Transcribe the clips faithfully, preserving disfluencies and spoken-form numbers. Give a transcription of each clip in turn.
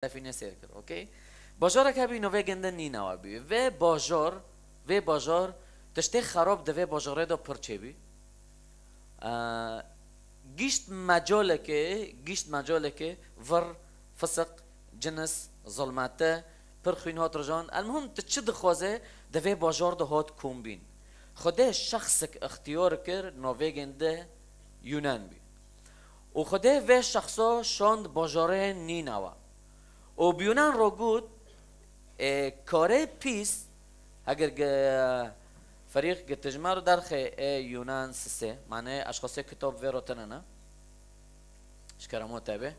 Defîne sêr kir, okey? Bajarek hebî navê ginde Nînewa bî. Vê bajar, vê bajar, tiştê xerab di vê bajarê de pir çêbî. Eee, gişt mecalekê, gişt mecalekê vir, fisiq, cinis, zulmete, pir xwîn hat rijan. Elmuhim, tu çi dixwaze, di vê bajar de hat kombîn. Xwedê şexsek ixtiyar kir, navê ginde Yûnan bî. Û Xwedê vê şexso şand bajarê Nînewa. Û bi Yûnan re got, ê, karê pîs, heger ge-, ferîq ge tijmar derxê ê Yûnan sisê, mane eşxasê kitab vê re tenene. Ji kerema te be.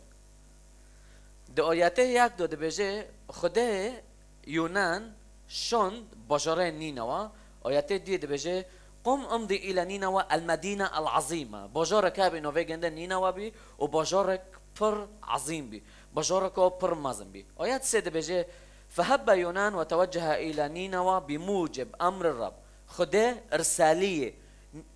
Di ayetê yek de dibêje, Xwedê Yûnan şand bajarê Nînewa. Ayetê diyê dibêje, "Qum imdi île Nînewa el-medîne el-azîme." Bajarek hebî navê ginde Nînewa bî û bajarek pir ezîm bî. Bajareka pir mezin bî. Ayet sê dibêje, "Fehebbe Yûnan ve teweccehe île Nînewa bi mucib emri Rab." Xwedê irseliyê,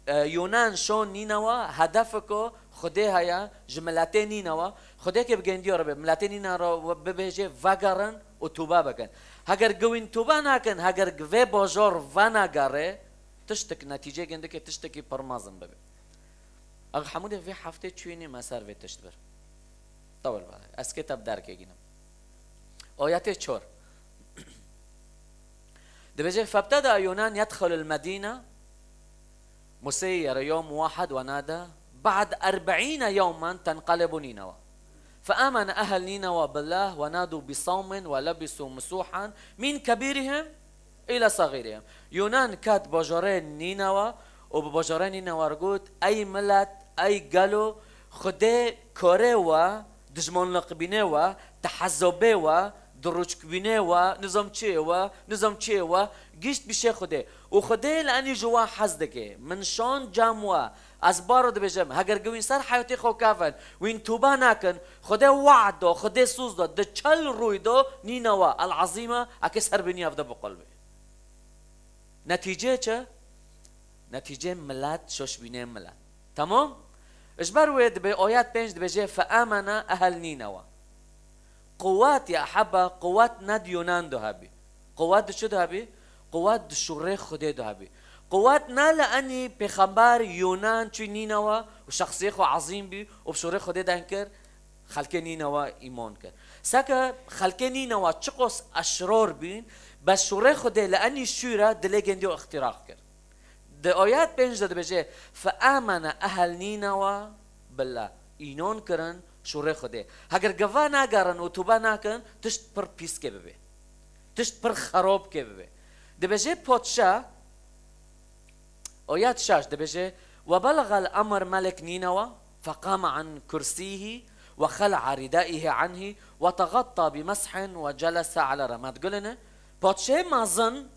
e, Yûnan şo Nînewa, hedefeko Xwedê heye ji miletê Nînewa. Xwedê ke bi gendiya re be, miletê Nînewa re bibêje, vegerin û tûbe bikin. Heger giwîn tûbe nakin, heger vê bajar venegere, tiştek netîcê gindike tiştekî pir mezin bibe. Ev hemû de vê heftê çûyînê me ser vê tişt bir. Tawil vare. Ez kê te bi derkê gînim. Ayetê çar. Dibêje, "Febteda Yûnan yedxulul medîne, museyyer yewm wahid ve nada, ba'd erbe'îne yewmen tenqalibu Nînewa. Fe amene ehl Nînewa billah ve nadu bi savmin ve lebisu musuhan min kebîrihim île sagîrihim." Yûnan ket bajarê Nînewa û bi bajarê Nînewa re got, "Ey milet, ey gelo, Xwedê karê we, dijmanliqbînê we, tehezobê we, dirûçkbînê we, nizam çiyê we, nizam çiyê we, gişt bişê Xwedê. Û Xwedê li enî ji we hez dike. Min şan cem we, ez bar dibêjim, heger giwîn ser heyatê xwe kevin, wîn tûbe nakin, Xwedê we'd do, Xwedê soz do, di çel rûy do, Nînewa el-Azîme, eke ser binî ev de biqulbê." Netîce çi? Netîce milet, şoşbînê milet. Tamam? Ji ber wê dibê ayet pênc dibêje, "Fe amene ehl Nînewa." Quwet ya heba, quwet ne di Yûnan de hebî. Quwet di çi de hebî? Quwet di şûrê Xwedê de hebî. Quwet ne li enî pêxember Yûnan çû Nînewa û şexsiyê xwe ezîm bî û bi şûrê Xwedê deng kir, xelkê Nînewa îman kir. Seke xelkê Nînewa çiqas eşrar bîn, bes şûrê Xwedê li enî şûre dilê gendiya îxtîraq kir. Di ayet pênc de dibêje, "Fe amene ehl Nînewa billah." Înan kirin şûrê Xwedê. Heger gava nagerin û tûbe nakin, tişt pir pîs kê bibe. Tişt pir xerab kê bibe. Dibêje padşa, Ayet şeş dibêje, "Ve belagel emr melik Nînewa, feqame an kursîhî, ve xela'a ridaihi anhî, ve tegatta bi meshin, ve celese ala remad." Gulene, padşê mezin,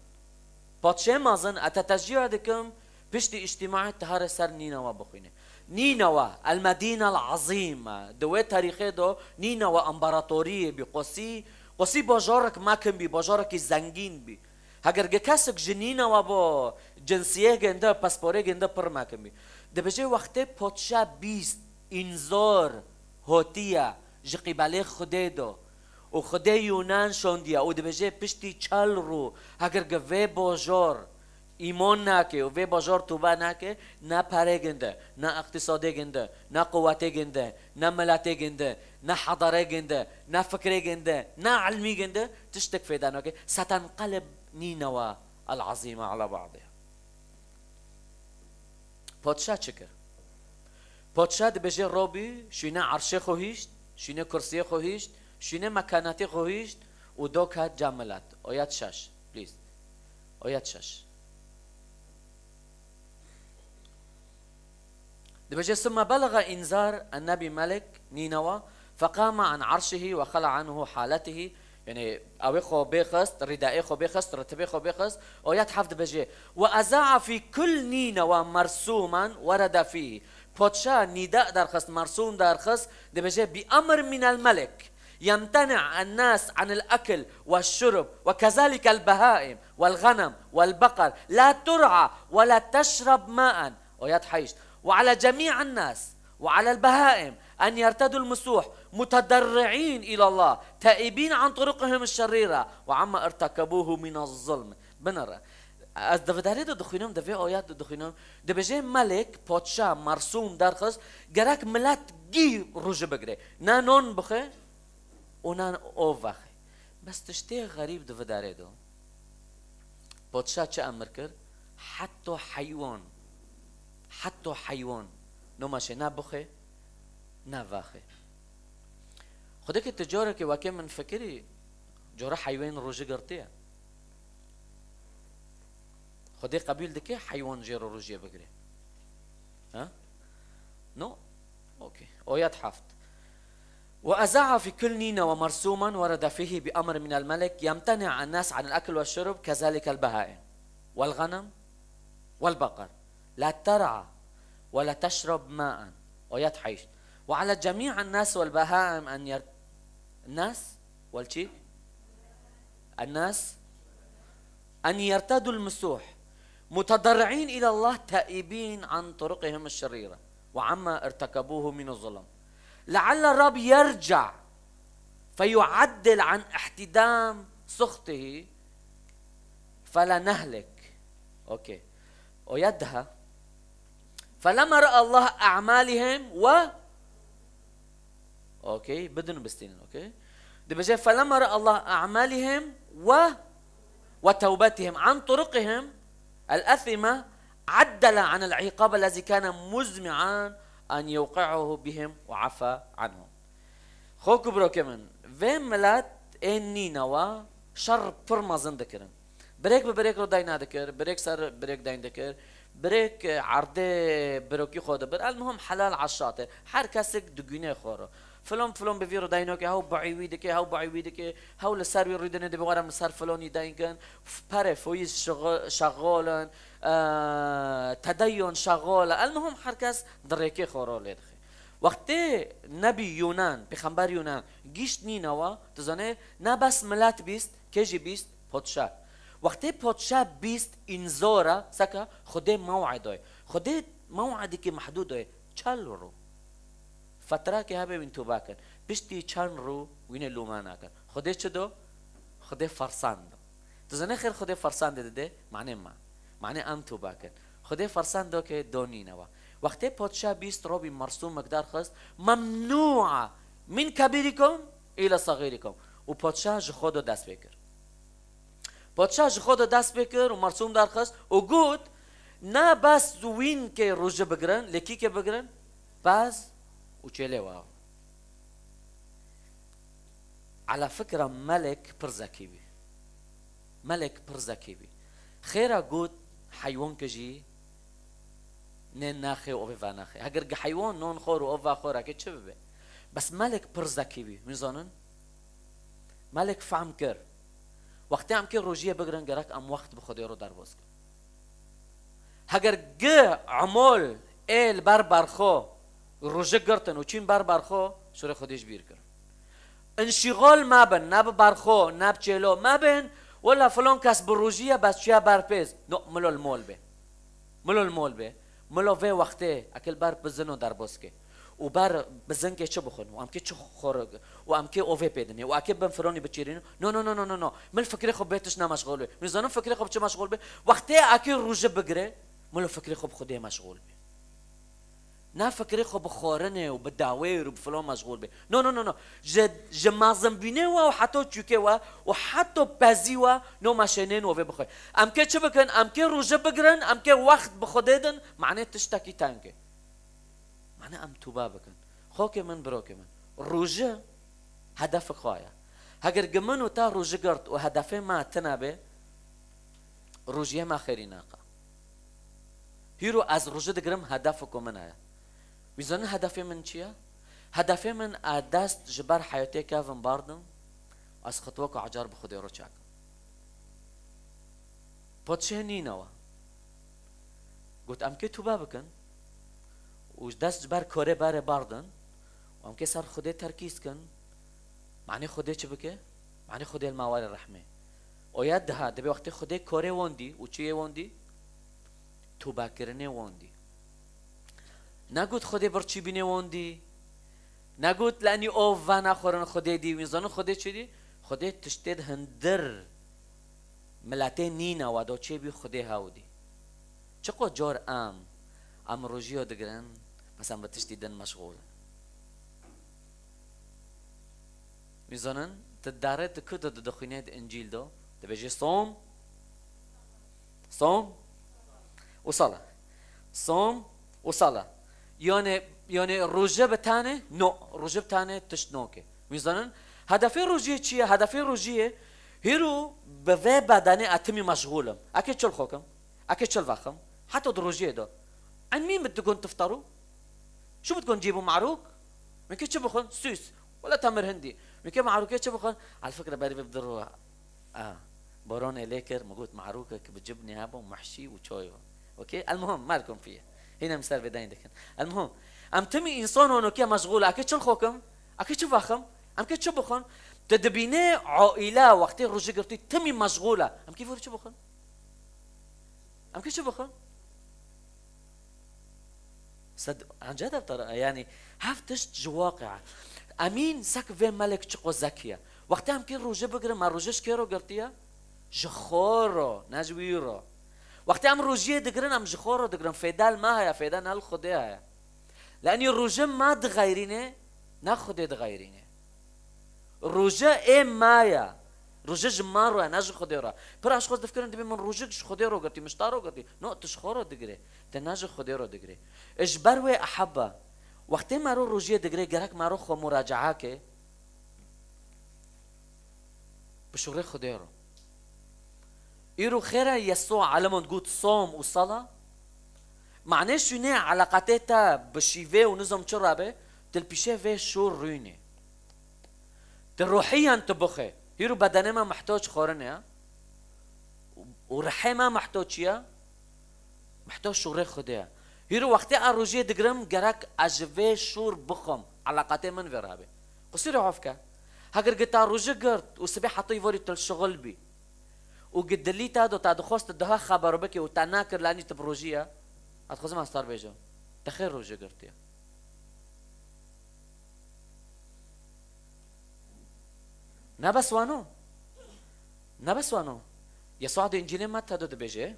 padşê mezin, ete tecîya dikim, piştî îctîmaê tiharê ser Nînewa bixwîne. Nînewa, el-Medîne el-Azîme, di wê tarîxê de Nînewa împaratoriyê bî, qosî, qosî bajarek mekin bî, bajarekî zengîn bî. Heger gi kesek ji Nînewa bo cinsiyê ginde, pasporê ginde pir mekin bî. Dibêje wextê padşa bîst înzar hotiye ji qîbelê Xwedê do û Xwedê Yûnan şondiye û dibêje piştî çel rû heger gi vê bajar îman nake û vê bajar tûbe nake, ne perê ginde, ne iqtîsadê ginde, ne quwetê ginde, ne miletê ginde, ne hedarê ginde, ne fikrê ginde, ne ilmî ginde, tiştek fêda nake. Setenqelib Nînewa el-Azîme ala ba'diha. Padşa çi kir? Padşa dibêje, Robî, şûne erşê xwe hîşt, şûne kursiyê xwe hîşt, şûne mekanetê xwe hîşt û do ket cem milet. Ayet şeş, please. Ayet şeş. Dibêje, "Sümme belege inzar en-nebi melik Nînewa, feqame an arşihi ve xela anhu haletihi." Yani, ew ê xwe bêxist, rîdaê xwe bêxist, ritibê xwe bêxist. Ayet heft dibêje, "Ve eza'a fi kul Nînewa mersuman werede fîhi." Padşa nîda derxist, mersûm derxist, dibêje, "Bi emr minel melik, yemteni en-nas anil ekl ve şurb ve kezalik el-behaim vel ghanem vel beqer, la tur'a ve la teşreb ma'en." Ayet heşt. "Ve ala cemî'en nas وعلى البهائم أن يرتدوا المسوح متضرعين إلى الله تائبين عن طرقهم الشريرة وعما ارتكبوه من الظلم. Binêre. Ez di vidarê de dixwînim, di vê ayet de dixwînim. Dibêje melek, padşa, mersûm derxist, gerek milet gî rûjî bigire. Ne non bixe û ne ov vexe. Bes tiştê xerîb di vidarê de. Padşa çi emir kir? Heta heywan, heta heywan, no meşe ne bixe, ne vexe. Xwedê ki tu carekê weke min fikirî, cara heywan rûjî girtiye. Xwedê qebîl dike heywan jê re rûjiyê bigire? Ha? No? Okey. Ayet heft. وأذاع في كل نينوى مرسوما ورد فيه بأمر من الملك يمتنع الناس عن الأكل والشرب، كذلك البهائم والغنم والبقر، لا ترعى ولا تشرب ماء. Ayet heşt. وعلى جميع الناس والبهائم أن ير-، الناس والشي؟ الناس أن يرتدوا المسوح متضرعين إلى الله تائبين عن طرقهم الشريرة وعما ارتكبوه من الظلم، لعل الرب يرجع فيعدل عن احتدام سخطه فلا نهلك. أوكي. Ayet deh. فلما رأى الله أعمالهم و، أوكي، بدون بستين، أوكي. Dibêje, فلما رأى الله أعمالهم و، وتوبتهم عن طرقهم الأثمة عدل عن العقاب الذي كان مزمعا أن يوقعه بهم وعفى عنهم. Xwek û birokê min, vê milet ên Nînewa şer pir mezin dikirin. Birêk bi birêk re dayna dikir, birêk ser birêk dayn dikir, birêk, e, erdê birokî xwe dibir. El muhim helal eşate. Her kesek digûne xwe re. Filon, filon bi vî re dayno ke, hew bi'î wî dike, hew bi'î wî dike, hew li ser wî rûdine dibe, were min ser filonî dayn kin. F-, perê foyîz şixo-, şexol in, e, tedeyyon şexol e. El muhim her kes di rêkê xwe re lê dixe. Wextê Nebî Yûnan, Pêxember Yûnan gîşt Nînewa, tu zanê, ne bes milet bîst, kê jî bîst? Podşa. Wextê podşa bîst înzora, seka Xwedê mew'e doy. Xwedê mew'edekî mehdûd doy. Çel rû. Fetrakê hebe wîn tûba kin. Piştî çend rû wînê lûma nakin. Xwedê çi do? Xwedê fersand do. Tu zanê xêr Xwedê fersandê dide? Mane ma. Mane em tûba kin. Xwedê fersand do ke do Nînewa. Wextê podşa bîst robî mersûmek derxist, ممنوعة من كبيركم إلى صغيركم. Û podşa ji xwe do dest pê kir. Podşa ji xwe do dest pê kir û mersûm derxist û got, ne bes wîn ke rûjî bigirin, lê kî ke bigirin? Pez û çêlê wa. Ala fikra melek pir zekî bî. Melek pir zekî bî. Xêra got, heywan ke jî nê naxê û ovê venaxê. Heger gi heywan non xor û ov vexor, eke çi bibe? Bes melek pir zekî bî. Hûn zanin? Melek fehm kir. Wextê em kê rojiyê bigirin, gerek em wext bi Xwedê re derbas kin. Heger gi emol ê li ber berxo rojik girtin û çîn ber berxo, şûrê Xwedê ji bîr kirin. Înşîxol mebin, ne bi berxo, ne bi çêlo mebin, wela filon kes bi rojî ye, bes çûye ber pêz. No, milo li mol bê. Milo li mol bê. Milo vê wextê, eke li ber bizino derbas ke. Û ber bizinkê çi bixwin? Û em kê çi xor-, û em kê ovê pê dinê? Û eke bin filonî biçîrînin? No, no, no, no, no, no. Mil fikrê xwe bê tişt nemeşxul bê. Min zanin fikrê xwe bi çi meşxul bê? Wextê eke rûjî bigire, milo fikrê xwe bi Xwedê meşxul bê. Ne fikrê xwe bi xwarinê û bi dawêr û bi filon meşxul bê. No, no, no, no. Ji, ji mezinbûnê we û heta çûkê we û heta pezî we no meşênên ovê bixwe. Em kê çi bikin? Em kê rûjî bigirin, em kê wext bi Xwedê din, mane tiştekî teng e. Mane em tûba bikin. Xokê min, birokê min. Rûjî hedefek xwe ye. Heger gi min û te rûjî girt û hedefê me tune be, rûjiyê me xêrî nake. Hîro ez rûjî digirim, hedefek min heye. Wî zanin hedefê min çi ye? Hedefê min, ez dest ji ber heyatê kevim bardim, ez xitwek û ecar bi Xwedê re çakim. Padşahê Nînewa got, em kê tûbe bikin û dest ji ber korê berê bardin û em kê ser Xwedê terkîz kin. Manê Xwedê çi bike? Manê Xwedê li ma were rehmê. Oya diha, dibê wextê Xwedê korê wan dî û çiyê wan dî? Tûbekirinê wan dî. Negot Xwedê birçî bînê wan dî. Negot lenî ov ve naxwarin Xwedê dî. Wî zanin Xwedê çi dî? Xwedê tiştê di hindir miletê nîne we do çê bî Xwedê hew dî. Çiqo car em, em rojiya digirin, bes em bi tiştî din meşxûl in. Wî zanin, tu dare tu ku tu dixwînê di Încîl do, dibêje som, som û sala. Som û sala. Yani, yani roje bi tane, no, roje bi tane tişt noke. Wî zanin, hedefê rojiyê çi ye? Hedefê rojiyê, hîro bi vê bedenê ez timî meşxûl im. Eke çil xokim, eke çil vexim, heta di rojiyê de. Enmî min digon tiftaru, Şu bitgon cîbû marûk? Min kê çi bixwin? Süs. Wela temir hindî. Min kê marûkê çi bixwin? Al fikre berî vê bi dir û, a, boronê lê kir, min got marûkek bi cibnê hebû, muhşî û çoy bû. Okey? El muhim, malkum fiye. Hîne min ser vê deyîn dikin. El muhim. Em timî însan hon okê meşgûl. Akê çil xokim? Akê çi vexim? Em kê çi bixwin? Tu dibînê aîle wextê rojî girtî timî meşgûl e. Em kê vûrî çi bixwin? Em kê çi bixwin? Sed, ence de tara, yani, hev tişt ji waqia. Emîn sek vê melek çiqo zekî ye. Wextê em kê rojê bigirin, me rojê ji kê ro girtiye? Ji xwe ro, ne ji wî ro. Wextê em rojiyê digirin, em ji xwe ro digirin. Fêda li me heye, fêda ne li Xwedê heye. Lenî rojê me dixeyrîne, ne Xwedê dixeyrîne. Roje ê me ye. Roje ji me re, ne ji Xwedê re. Pir aşxos difikirin, dibê min rojik ji Xwedê re girtî, min ji te re girtî. No, tu ji xwe re digirê. Tu ne ji Xwedê re digirê. Ji ber wê ehebbe, wextê mero rojiyê digirê, gerek mero xwe muracae ke bi şûrê Xwedê re. Îro xêra Yesû alemon got som û sala. Manê şûnê eleqatê te bi şîvê û nizam çi rabe, tu li pîşê vê şûr rûnê. Ti ruhiyen tu bixwe. Hîro bedenê me mihtoc xwarinê ye. Û rihê me mihtoc çi ye? Mihtoc şûrê Xwedê ye. Hîro wextê a rojiyê digirim, gerek ez ji vê şûr bixwim. Eleqatê min vê re hebe. Qusîrê hofke. Heger gi ta rojî girt û sibê heta îvarî tu li şixul bî. Û gi dilî te do, te dixwest tu daha xeber bikî û te nekir, lenî tu bi rojî ye. Ez dixwazim ez te re bêjim. Te xêr rojî girtiye. Ne bes wano. Ne bes wano. Yesûa di Încîlê Metta de dibêje,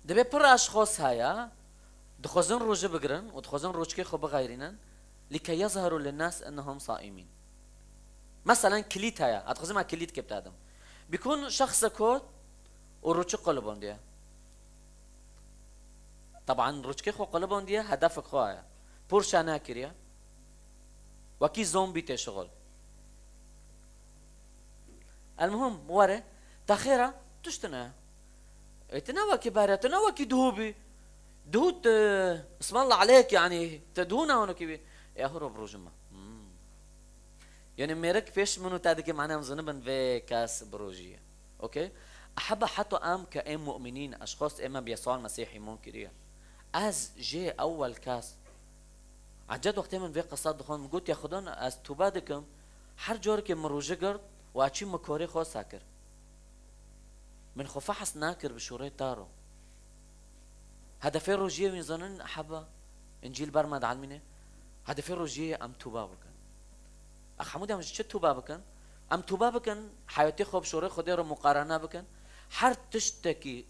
dibê pir aşxos heye, dixwazin rojî bigirin û dixwazin rojkê xwe bixeyrînin, lîke yezheru linnas innehum saîmîn. Meselen kilît heye, ez dixwazim ez kilît kê bitedim. Bikun şexsek hot û rojkê qulibondiye. Teban rojkê xwe qulibondiye, hedefek xwe heye. Pûrşa nekiriye. Wekî zombî tê şixul. Elmuhim, were, te xêr e, tişt tune ye. Ê, tu ne wekî berê, tu ne wekî duhû bî. Duhû tu, ismallah aleyk, yani, tu duhû ne honokî bî. Ê, huro bi rojin me. Hmm. Yani, mêrik pêş min û te dike, mane em zinibin vê kes bi rojî ye. Okey? Ehebe heta em ke ê mu'minîn, eşxos ê me bi Yesûa Mesîh îmon kiriye. Ez jê ewel kes. Eced wextê min vê qisa dixwend, min got, ya Xudan, ez tûbe dikim, her carekê min rojî girt û ez çîm min korê xwe sekir. Min xwe fehs nekir bi şûrê te re. Hedefê rojiyê wî zanin heba, Încîl ber me dielmîne. Hedefê rojiyê em tûbe bikin. Ex hemû dem ji çi tûbe bikin? Em tûbe bikin, heyatê xwe bi şûrê Xwedê re muqarene bikin. Her tiştekî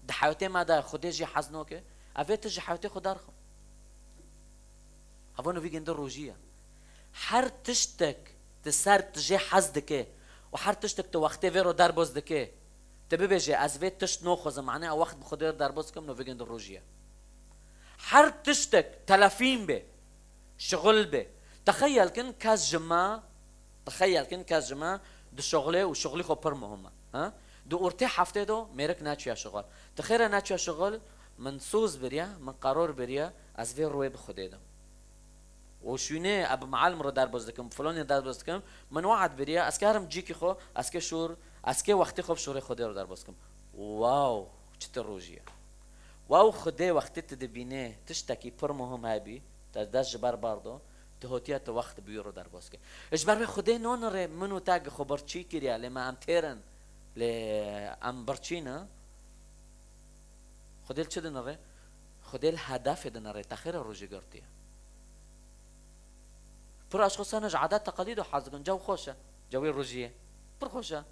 di heyatê me de Xwedê jî hez nake, ev ê tişt ji heyatê xwe derxin. Hava nû vî gundî rojî ye. Her tiştek tu ser tu jê hez dike û her tiştek tu wextê vê ro derbas dike, tu bibêje, ez vê tişt noxwazim, mane ew wext bi Xwedê re derbas dikim, nû vî gundî rojî ye. Her tiştek telefîn be, şixul be. Texeyel kin kes ji me Tixeyel kin kes ji me di şixulê û şixulî xwe pir muhim e. Ha? Di ortê heftê de mêrik neçûye şixul. Ti xêre neçûye şixul, min soz biriye, min qeror biriye, ez vê rûyê bi Xwedê dim. Û şûnê ez bi mealim re derbas dikim, bi filonê derbas dikim, min we'd biriye, ez kê herim cîkî xwe, ez kê şûr, ez kê wextê xwe bi şûrê Xwedê re derbas dikim. Wow, çi ti rojî ye. Wow, Xwedê wextê tu dibînê tiştekî pir muhim hebî, te dest ji ber bardo, tu hotiye tu wext bi wî re derbas kir. Ji ber vê Xwedê nanirê min û te gi xwe birçî kiriye, lê me em têr in, lê em birçî ne. Xwedê li çi dinirê? Xwedê li hedefê dinere, te xêra rojê girtiye. Pir aşxos hene ji adet teqalîdo hez dikin, cew xweş e, cewê rojiyê. Pir xweş e.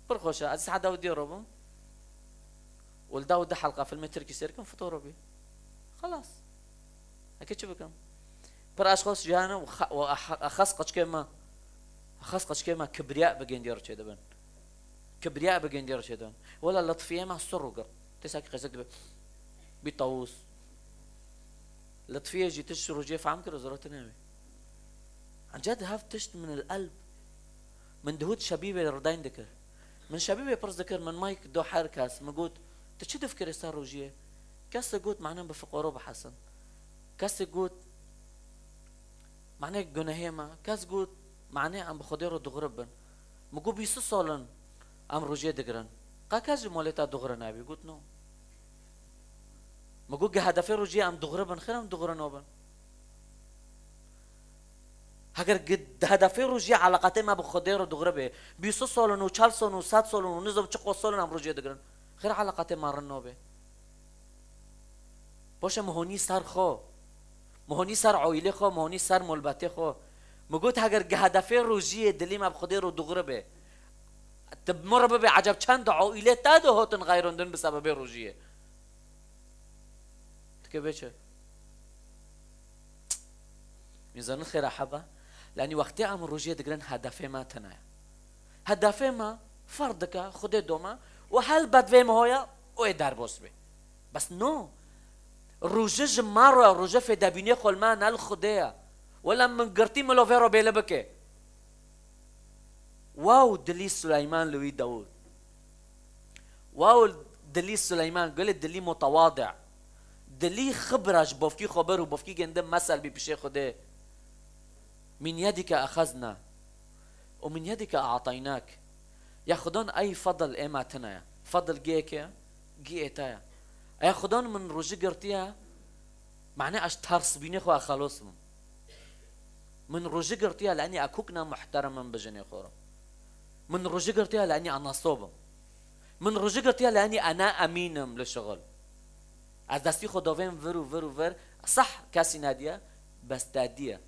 Pir xweş e. Ez saet dawî dê robim. Û li dawî du helqa filmê Tirkî sêr kim, fitoro bî. Xelas. Eke çi bikim? Pir aşxos jî hene û xe-, û ex-, exas qeçkê me. Exas qeçkê me kibriya bi gêndiyê re çêdibin. Kibriya bi gêndiyê re çêdibin. Wela Lutfiye me sir û girt. Tê sakî qeçek dibe. Bî tawûs. Lutfiye jî tişt rojiyê fehm kir û zora tune wî. Ancak hev tişt min el elb. Min dihut şebîbê ridayn dikir. Min şebîbê pirs dikir, min mayk do her kes. Min got, "Tu çi difkirê ser rojiyê?" Kesê got, "Mane bi fiqoro bihesin." Kesê got, "Mane gunehê me." Kes got, "Mane em bi Xwedê re dixurib bin." Min got, "Bîst sal in em rojiyê digirin. Qe kes ji malê te dixuri nebî?" Got, "No." Min got, "Gi hedefê rojiyê em dixuri bin, xêr em dixuri nabin." Heger gi-, di hedefê rojiyê eleqetê me bi Xwedê re dixuri be, bîst sal in û çar sal in û sed sal in û nizam çi qas sal in em rojiyê digirin. Xêr eleqetê me rin nabe. Baş e, min honî ser xwe. Min honî ser aîlê xwe, min honî ser malbatê xwe. Min got, heger gi hedefê rojiyê dilî me bi Xwedê re dixuri be, tu bi min re bibe, eceb çend aîlê te de hatin xeyrandin bi sebebê rojiyê. Dike bê çi? Mîzanin xêra heba. Lanî wextê em rojiyê digirin hedefê me tune ye. Hedefê me ferd dike, Xwedê dome û helbet vê me hoya û ê derbas bê. Bes no. Roje ji me re, roje fêdebînê xwe li me ne li Xwedê ye. Wela min girtî min lo vê re bêle bike. Wow, dilî Suleyman li wî Dawûd. Wow, dilî Suleyman, gelê dilî mutewadi. Dilî Xibra ji bovkî xwe bir û bovkî gêndi mesel bî pişê Xwedê. Min yedike exezna û min yedike ataynak. Ya Xudan ey fadil ê me tine ye. Fadil gê ke, gî ê te ye. Ya Xudan min rojî girtiye, mane ez tersbînê xwe xelos bim. Min rojî girtiye li enî ekûk ne muhterim im bi jinê xwe re. Min rojî girtiye li enî anaso bim. Min rojî girtiye li enî ene emîn im li şixul. Ez destî xwe dovêm vir û vir û vir. Sah kesî nediye, bes te diye.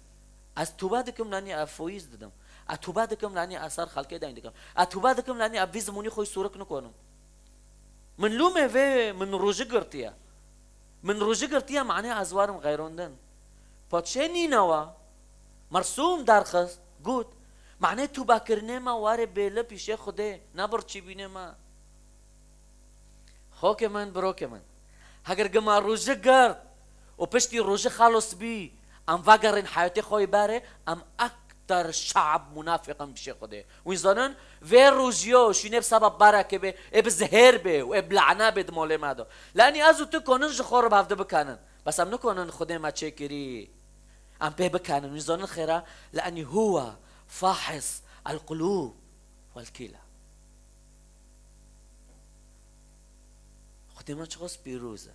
Ez tûbe dikim li enî ev foîz didim. Ez tûbe dikim li enî ez ser xelkê deyn dikim. Ez tûbe dikim li enî ev vî zimonî xwe sûrik nikonim. Min lûmê vê min rojî girtiye. Min rojî girtiye, mane ez warim xeyrondin. Padşê Nînewa, mersûm derxist, got, mane tûbekirinê me ware bêli pîşê Xwedê, ne birçîbînê me. Xokê min, birokê min. Heger gima rojî girt û piştî rojî xelos bî, em vegerên heyatê xwe yê berê, em ekter şeab munafiq in pişê Xwedê. Wî zanin, vê rojiyo şînê bi sebeb berekê bê, ê bi zihêr bê û ê bi lehne bê di molê me de. Lanî ez û tu konin ji xwe re bi hevdi bikanin. Bes em nikonin Xwedê me çêkirî. Em pê bikanin. Wî zanin xêra, lanî huwa fahis el qulub vel kila. Xwedê me çiqas pîroz e.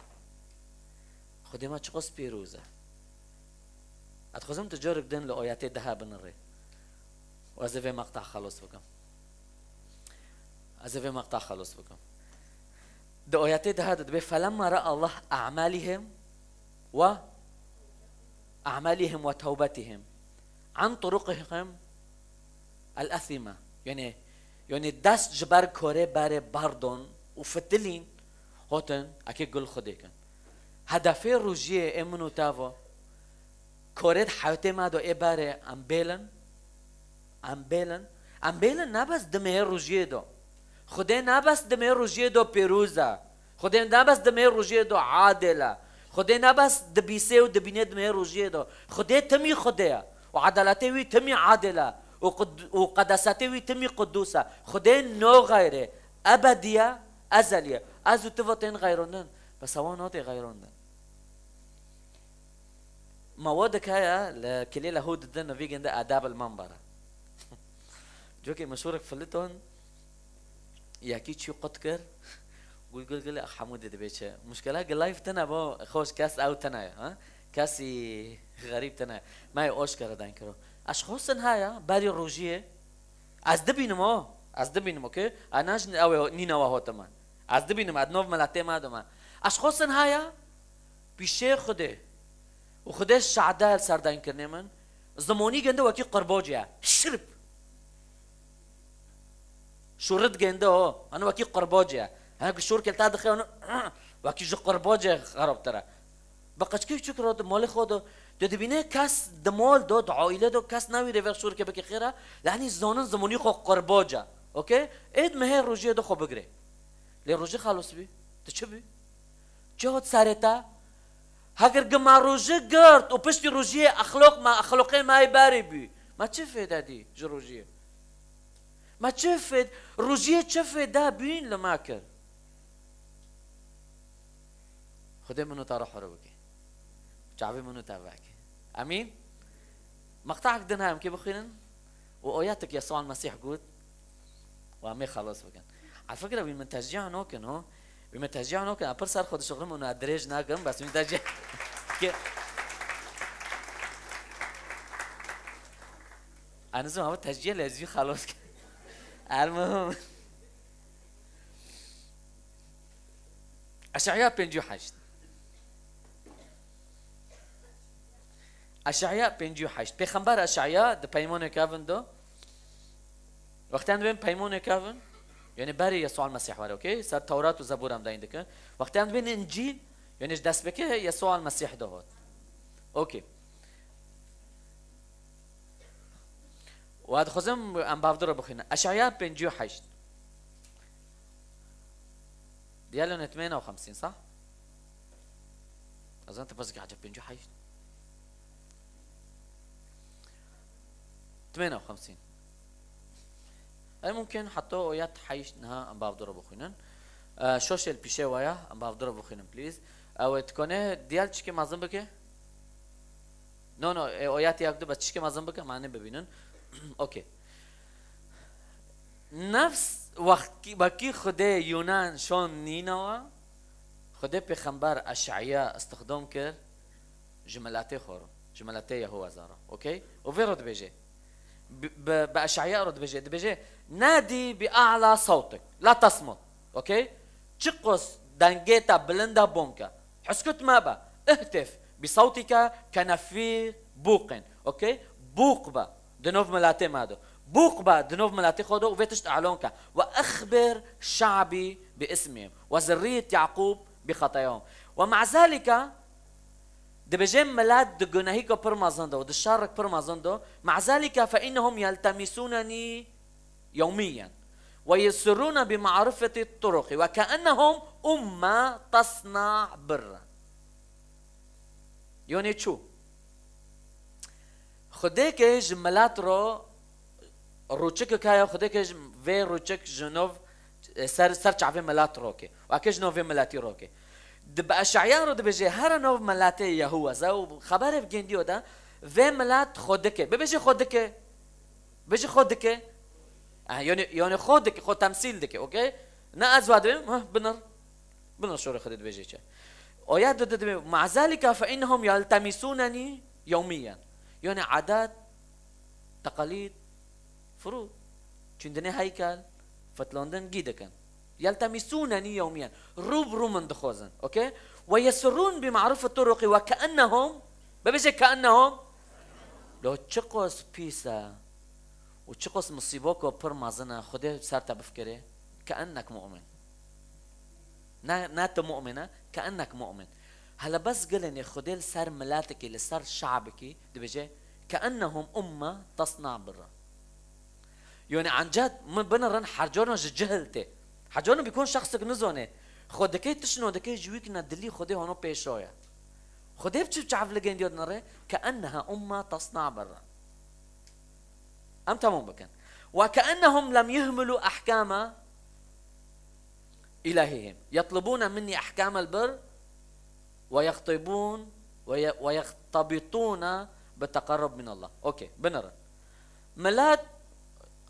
Xwedê me çiqas pîroz e. Ez dixwazim tu carek din li ayetê deha binirê. Û ez ê vê meqta xelos bikim. Ez ê vê meqta xelos bikim. Di ayetê deha de dibê, "Felemma ra Allah a'malihim ve a'malihim ve tewbetihim an turuqihim el-ethime." Yani, yani dest ji ber korê berê berdon û fitilîn, hotin, ekê gul Xwedê kin. Hedefê rojiyê ê min û te ve, korê di heyatê me de ê berê em bêlin, em bêlin, em bêlin ne bes di mehê rojiyê de. Xwedê ne bes di mehê rojiyê de pêroz e. Xwedê ne bes di mehê rojiyê de adil e. Xwedê ne bes dibîsê û dibînê di mehê rojiyê de. Xwedê timî Xwedê ye. Û edaletê wî timî adil e. Û qud-, û qedesetê wî timî qudûs e. Xwedê no xeyrê. Ebedî ye, ezelî ye. Ez û tu ve tên xeyrandin. Bes ewa natê xeyrandin. Ma we dikeye li kilê lehû didin û vî ginde edeb il membere. Cokê meşhûrek filiton, yekî çî qut kir, gul gul gul hemû dê dibê çi. Muşkela gi live tine bo, xweş kes ew tine ye, ha? Kesî xerîb tine ye. Me yê oşkere deyn kiro. Eşxosin haya, berî rojiyê. Ez dibînim o, ez dibînim o ki, ana jin ew ê nîne we hotime. Ez dibînim, ez nov miletê me dime. Eşxosin haya, Pîşê Xwedê. Û Xwedê şade li ser dayin kirinê min. Zimonî gende wekî qirbocê ye. Şirp. Şûrit gende o. Hani wekî qirbocê ye. Hani ku şûr kelta dixe onu wekî ji qirbocê xerabtir e. Bi qeçkê çik re di malê xwe de, tu dibîne kes di mal de, di aîle de kes newîrê ve şûrke bike xêra, yanî zanin zimonî xwe qirbac e. Okey? Êd mehê rojiyê de xwe bigirê. Lê rojî xelos bî. Tu çi bî? Çi hat serê te? Heger gi me rojî girt û piştî rojiyê exloq me, exloqê me yê berê bî. Me çi fêde dî ji rojiyê? Me çi fêd-, rojiyê çi fêde bîn li me kir? Xwedê min û te re xwe bike. Çavê min û te veke. Emîn? Maqta'ek din heye em kê bixwînin û oyatek Yesûa Mesîh got û em ê xelas bikin. Al fikre wî min tecîya nokin, ho? Wî min tecîya nokin, em pir ser xwe dişixulin û dirêj nakin, bes wî tecîya ke. Anizim ama tecîya lê ez wî xelas kin. Elmuhim. Eş'eya pêncî û heşt. Eş'eya pêncî û heşt. Pêxember Eş'eya di peymonê kevin de. Wextên dibên peymonê kevin, yani berê Yesûa Mesîh were, okey? Ser Tewrat û Zebûr em dayin dikin. Wextên dibên Încîl, yani ji destpêkê Yesûa Mesîh de hot. Okey. Û ez dixwazim em bavdira bixwînin. Eş'eya pêncî û heşt. Diyalo netmeyna û xemsîn, sah? Ez tu pirsî ki eceb pêncî û heşt. Tmeyna û xemsîn. Ey mumkin heta oyet heşt niha em bavdira bixwînin. E, şoşê li pîşê waya, em bavdira bixwînin, please. Ew ê dikone diyal çikê mezin bike? No, no, e, oyat yak du bes çişkê mezin bike, mane bibînin. Okey. Nefs wexkî, wekî Xwedê Yunan şon Nînewa, Xwedê pêxember Eş'eya istixdam kir ji miletê xwe re, ji miletê Yehuweza re. Okey? Û vê re dibêje. Bi, bi, bi Eş'eya re dibêje. Dibêje, "Nadî bi a'la sawtik, la tasmut." Okey? Çiqos dengê te bilind e, bom ke. Huskut mebe. Ihtif bi sawtike ke nefîr bûqin. Okey? Bûq be. Di nav miletê me de. Bûq be di nav miletê xwe de û vê tişt elon ke. Ve exbir şa'bî bi ismihim. Ve zirriyet Yaqûb bi xetayahum. Ve ma'zalike dibêje milet di gunehîka pir mezin de û di şerek pir mezin de. Ma'zalike fe innehum yeltemisûnenî yewmîyen. Ve yusirrûne bi ma'rifetî turuqî. Ve keennehum umme tasna birren. Yonê çû. Xwedêkê ji milet re rûçikek heye, Xwedêkê ji vê rûçik ji nov, e, ser, ser çavê milet roke. Û eke ji nov vê miletî roke. Di bi Eş'eya re dibêje, here nov miletê Yehuweza û xeberê bi gendiyo de, vê milet Xwedêkê. Bibêje Xwedêkê. Bêje Xwedêkê. Eh, yani, yani Xwedêkê, xwe temsîl dike, okey? Ne ez wa dibêm, heh, binir. Binir şorê Xwedê dibêje çi. Oya di, di, dibê, "Ma'zalika fe innehum yeltemisûnenî yewmîyen." Yani adet, teqalîd, furu. Çûndinê heykel, fitlandin gî dikin. Yeltemisûnenî yewmîyen. Rû bi rû min dixwazin. Okey? Ve yesirrûn bi ma'rifet turuqî ve keennehum. Bibêje keennehum. Lo çiqos pîs e. Û çiqos misîboko pir mezin e. Xwedê ser te bifkirê. Keennek mu'min. Ne, ne tu mu'min e. Keennek mu'min. Hele bes gilinê Xwedê li ser miletekî, li ser şabikî dibêje, "Keennehum umme tasna birra." Yani ancak min binirin her carna ji cihil tê. Her carna bîkon şexsek nizane. Xwedêkê tişno dike ji wî kine dilî Xwedê hano pêşoya. Xwedê bi çi çav li gendiyo dinire? Keenneha umme tasna birra. Em temam bikin. Ve keennehum lem yuhmilu ahkama ilahihim. Yetlubûne minnî ahkamel bir ve yextibûn ve ye-, ve yextabitûne bi teqerrub min Allah. Okey, binirin. Milet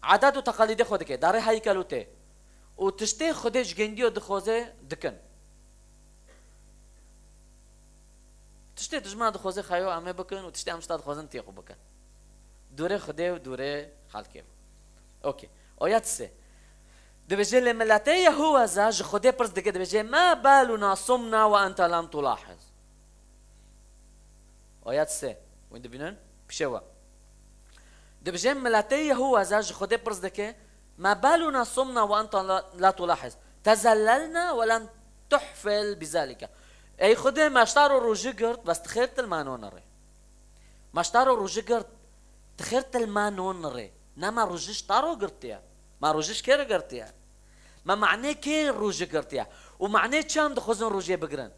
adet û teqalîdê xwe dike, darê heykel û tê. Û tiştê Xwedê ji gendiyo dixwaze dikin. Tiştê dijmin dixwaze xeyo em ê bikin û tiştê em ji te dixwazin tê xwe bikin. Dûrê Xwedê û dûrê xelkê. Okey. Oya sê. Dibêje lê miletê Yehuweza ji Xwedê pirs dike, dibêje, "Ma baluna sumna ve ente lem tulahiz." Ayet sê. Hûn dibînin? Pişê we. Dibêje miletê Yehuweza ji Xwedê pirs dike, "Ma baluna sumna ve enta la, la tulahiz. Tezellelna ve lem tuhfil bizalike." Ey Xwedê, me ji te re rojî girt, bes tu xêr tu li ma nonirê. Me ji te re rojî girt, tu xêr tu li ma nonirê. Ne me rojî ji te re girtiye. Me rojî ji kê re girtiye? Me manê kê rojî girtiye? Û manê çi em dixwazin rojê bigirin?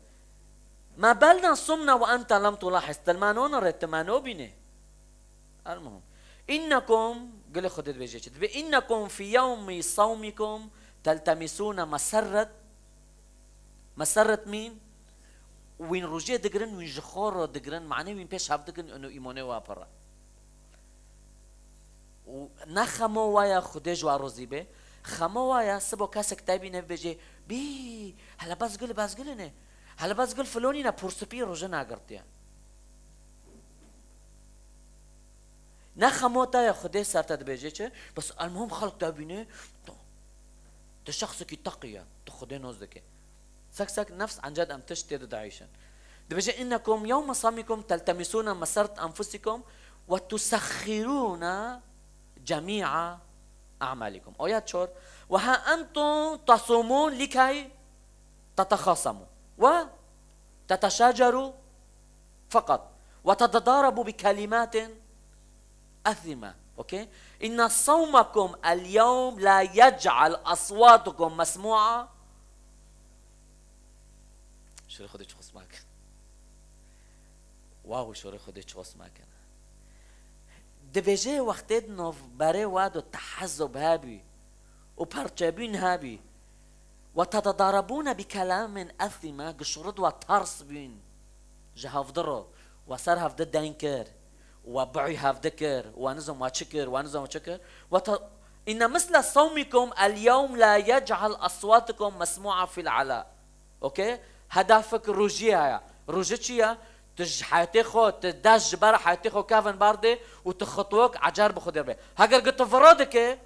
"Ma balna sumna ve enta lem tulahiz." Tu li ma nonirê, tu ma nobînê. Elmuhim. "İnnekum", gilê Xwedê dibêje çi? Dibê, "İnnekum fi yevmi savmikum teltemisuna meserret, meserret min." Wîn rojê digirin, wîn ji xwe re digirin, manê wîn pêş hev dikin, û îmonê wa pir e. Û ne xemo wa ya Xwedê ji wa rozî be, xemo wa ya sibo kesek te bîne bibêje, "Bî, hele bes gul, bes gul ne. Hele bes gul filonî ne, pûr spî roje nagirtiye." Ne xemo te ya Xwedê ser te dibêje çi? Bes elmuhim xelk te bîne, tu, tu şexsekî teqî ye, tu Xwedê noz dike. Sek sek nefs enced em tişt tê de dayîşin. Dibêje, "İnnekum yevme samikum teltemisuna mesert enfusikum ve tusaxiruna cemi'a a'malikum." Ayet çar. "Ve ha entum tasumun likay tetexasamu ve teteşaceru fakat ve tetedarabu bi kelimatin athime." Okey? "İnne savmakum el yevm la yec'al aswatukum mesmu'a." Şorê Xwedê çi xwest makir. Wow, şorê Xwedê çi xwest makir. Dibêje wextê di navberê we de tehezub hebî û perçebîn hebî. Ve tetedarabûne bi kelamin ethîme, gişûrid we ters bîn. Ji hevdi re, we ser hevdi deyn kir, we bi'î hevdi kir, we nizam we çi kir, we nizam we çi kir. Ve te-, inne misle sawmikum el yewm la yec'al aswatukum mesmu'a fil ala. Okey? Hedefek rojiyê heye. Roje çi ye? Tu ji heyetê xwe, tu dest ji ber heyetê xwe kevin berdê û tu xitwek ecer bi Xwedê re bê. Heger gi tu viro dike,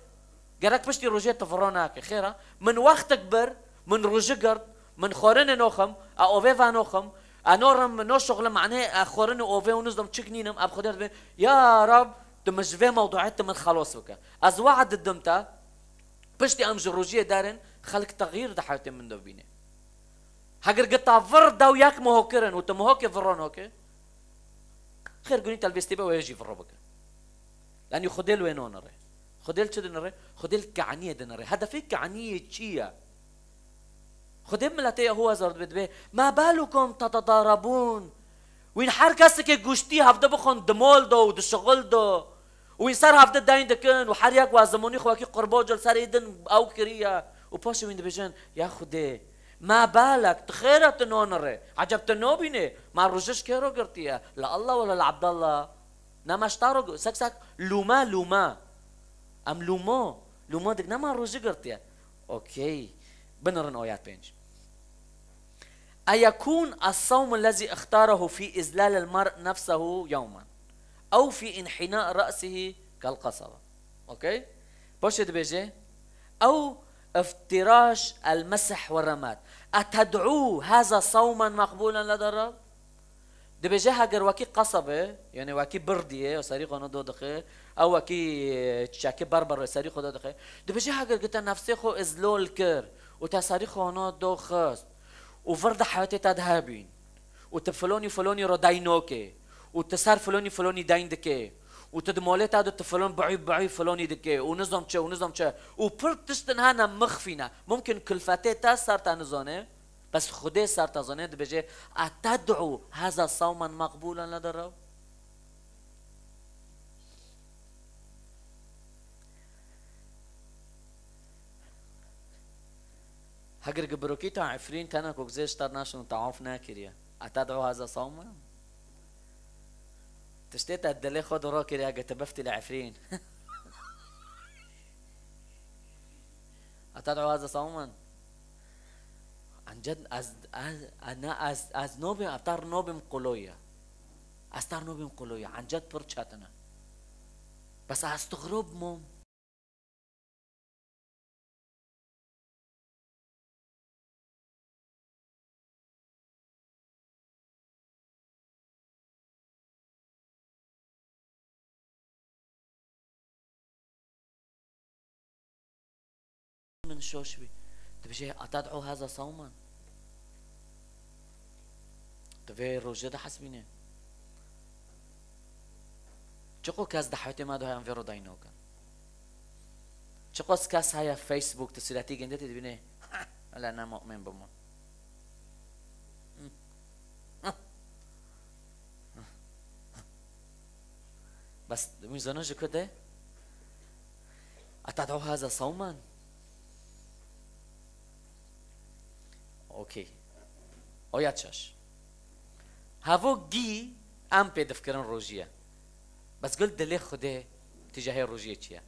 gerek piştî rojê tu viro nake. Xêr e? Min wextek bir, min roje girt, min xwarinê noxim, e ovê venoxim, e norim, noşuxlim, manê, e xwarinê ovê û nizam çik nînim, e bi Xwedê re dibê, ya Rab, tu min ji vê mewduê tu min xelos bike. Ez we'd didim te, piştî em ji rojiyê derin, xelk texyîr di heyetê min de bîne. Heger gi ta vir dew yek miho kirin û tu miho ke viro noke, xêr gunî telbêstî be wê jî viro bike. Yanî Xwedê li wê nonire. Xwedê li çi dinire? Xwedê li kaniyê dinire. Hedefê kaniyê çi ye? Xwedê miletê Yehuwa zor dibe, dibe, "Ma balukum tatadarabun?" Wîn her kesekê guştî hevde bixwin di mol de û di şixul de. Û wîn ser hevde deyn dikin û her yek wa zimonî xwe wekî qurbocil serê din ew kiriye. Û paşê wîn dibêjin, "Ya Xwedê, ma balek, tu xêr e tu nonirê? Eceb tu nobînê? Ma roje ji kê ro girtiye? Li Allah wala li Abdallah?" Nema ji ta ro gi-, sek sek lûme, lûme. Em lûmo, lûmo dik nema roje girtiye. Okey. Binirin oyat pênc. Eyekûn es-sawm ellezî ixtarehu fî izlal el-mer nefsehu yewmen. Ew fî inhina ra'sihi kel qasaba. Okey? Paşê dibêje, ew iftiraş el-mesih ve remat. Eted'û haza sawmen meqbûlen leda Rab? Dibêje heger wekî qasabê, yanî wekî birdiyê, serî xwe do dixe, ew wekî, e, çiçekê berber serî xwe do dixe. Dibêje heger gi te nefsê xwe izlol kir û te serî xwe do xist û vir di heyatê te de hebîn û tu filonî filonî ro deyn nokê û tu ser filonî filonî deyn dikê û tu di molê te de tu filon bi'î bi'î filonî dikê û nizam çi û nizam çi û pir tiştin hene mixfîne. Mumkin kulfetê te ser te nizane. Bes Xwedê ser te zane dibêje, "Eted'û haza sawmen meqbûlen leda Rab?" Heger gi birokî ta Efrîn tena ku gizê ji te naşin û tawaf nekiriye. "Eted'û haza sawmen?" Tiştê te dilê xwe duro kiriye, gi tu biftî li Efrîn. Eted'û haza sawmen? Ancet ez, ez, ez, ne, ez, ez nobim, ez tar nobim qoloya. Ez tar nobim qoloya. Ancet pir çetin e. Bes ez tixrob mom. şoş bî. Dibêje, "Eted'u haza sawman?" Tu vê rojê dihesibînî? Çiqo kes dehwetê me de heye em vê ro dayî nakin? Çiqas kes heye Facebook tu sûretî ginde tê dibînê, "Hele ne mu'min bûm." Bes wî zanin ji ku de? Eted'u haza sawman? Okey. Oya çaş. Hevo gî em pê difkirin rojî ye. Bes gul dilê Xwedê tijahê rojiyê çi ye?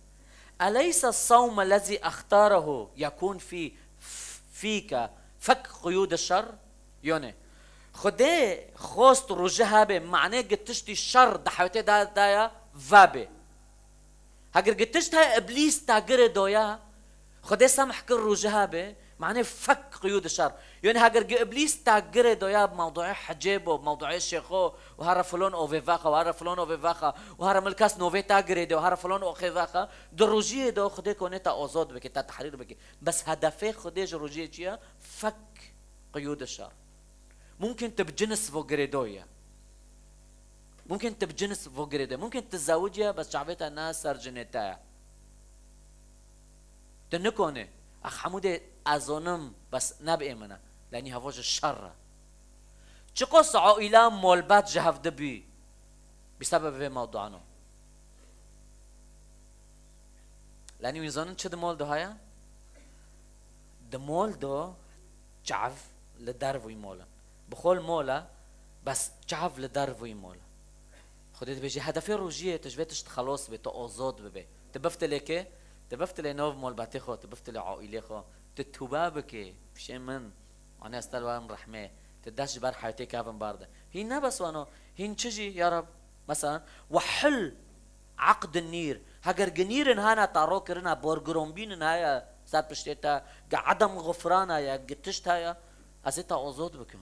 Eleyse sawme lezî extarehu yekûn fî, fîke fek quyûd şer? Yone, Xwedê xost rojî hebe, manê gi tiştî şer di hewtê de, de ya, vebe. Heger gi tişt heye iblîs ta girê doya, Xwedê semh kir rojî hebe, manê fek qiyûd şer. Yone heger gi iblîs ta girê doya, mewduê hecê bo, mewduê şêxo, û hera filon ovê vexa, û hera filon ovê vexa, û hera milkas novê ta girê de, û hera filon oxê vexa, di rojiyê de Xwedê kone ta ozod bike, ta tehrîr bike. Bes hedefê Xwedê ji rojiyê çi ye? Fek qiyûd şer. Mumkin tu bi cins vo girêdoyî ye. Mumkin tu bi cins vo girêdoyî. Mumkin tu zewicî ye, bes çavê te ne ser cinê te ye. Tu nikonî. Ex hemû dê ez zonim, bes ne bi ê min e. Lenî hevo ji şer e. Çiqos aîla molbet ji hev dibî. Bi sebeb vê mewduano. Lenî wî zanin çi di mol de haya? Di mol de çav li dervî mol in. Bi xol mol e, bes çav li dervî mol e. Xwedê dibêje, hedefê rojiyê tu ji vê tişt xelos bê, tu ozod bibê. Tu biftilê kê? Tu biftilê nav molbetê xwe, tu biftilê aîlê xwe. Tu tûbe bikê, pişê min. Anê ez te li werim rehmê. Tu dest ji ber hewtê kevin berde. Hîn ne bes wano, hîn çi jî, ya Reb? Mesela, wehil eqd nîr. Heger gi nîrin hene ta ro kirina, borgironbînin heye ser piştê te, gi edem xufrana ye, gi tişt heye, ez ê te ozod bikim.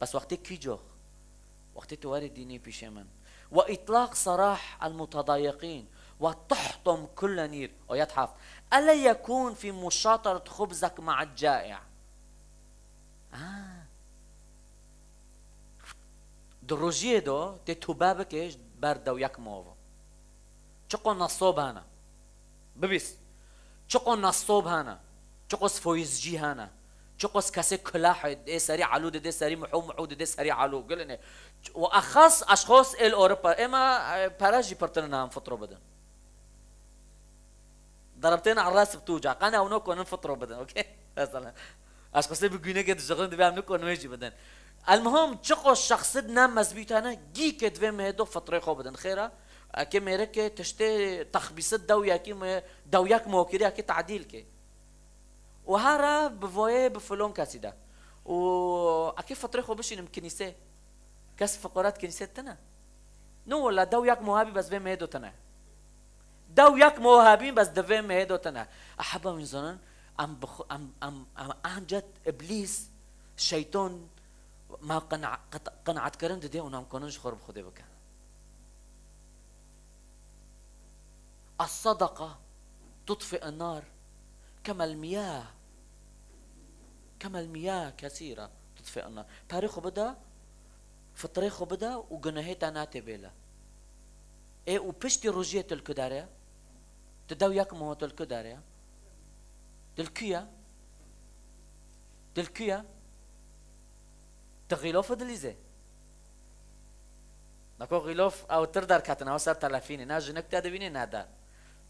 Bes wextê kî cox? Wextê tu werê dînî pîşê min. Ve îtlaq serah el mutadayiqîn ve tuhtum kulle nîr. Ayet heft. Ele yekûn fî muşataret xubzek ma'el cai'. Ah. Di rojiyê de tê tûbe bike ji ber dewyek mov. Çiqo nesob hene. Bibîst. Çiqo nesob hene. Çiqo foyizcî hene. Çiqo kesê kulah dê serî elû didê serî mihû mihû didê serî elû. Gilê ne. Û exas eşxos êl Ewropa. Êma, e, pere jî pirtir nan fitro bidin. Darabtên eras bi tu ca. Qane ew nokonin fitro bidin, okey? Mesela. Eşxosê bi gûneke dişixin dibe em nokonin wê jî bidin. Elmuhim, çiqo şexsid ne mezbît hene, gî ke divê mehê do fitrê xwe bidin. Xêra, eke mêreke tiştê texbîsit dewyekî me, dewyek mokirî eke tadîl ke. Û hera bi voyê bi filon kesî de. Û eke fitrê xwe bişînim kinîsê. Kes fiqorat kinîsê tine. No wala, dewyek mohabî bes vê mehê do tine. Dew yek mo hebîn bes divê mehê do tine. Eheba wîn zanin, em bi xwe, em, em, em ancet iblîs, şeyton, me qina-, qet-, qinaetkirin didê û em konin ji xwe re bi Xwedê bikin. الصدقة تطفئ النار كما المياه. كما المياه كثيرة تطفئ النار. Perê xwe bide, fitrê xwe bide û gunehê te nate bêle. Ê, û piştî rojiyê tu li ku derê ye? Tu dew yek moho tu li ku derê ye? Tu li ku ye? Tu li ku ye? Tu xîlof dilîzê. Nako xîlof ew tir derketin, ew ser telefînê. Ne jinik te dibînê, ne de.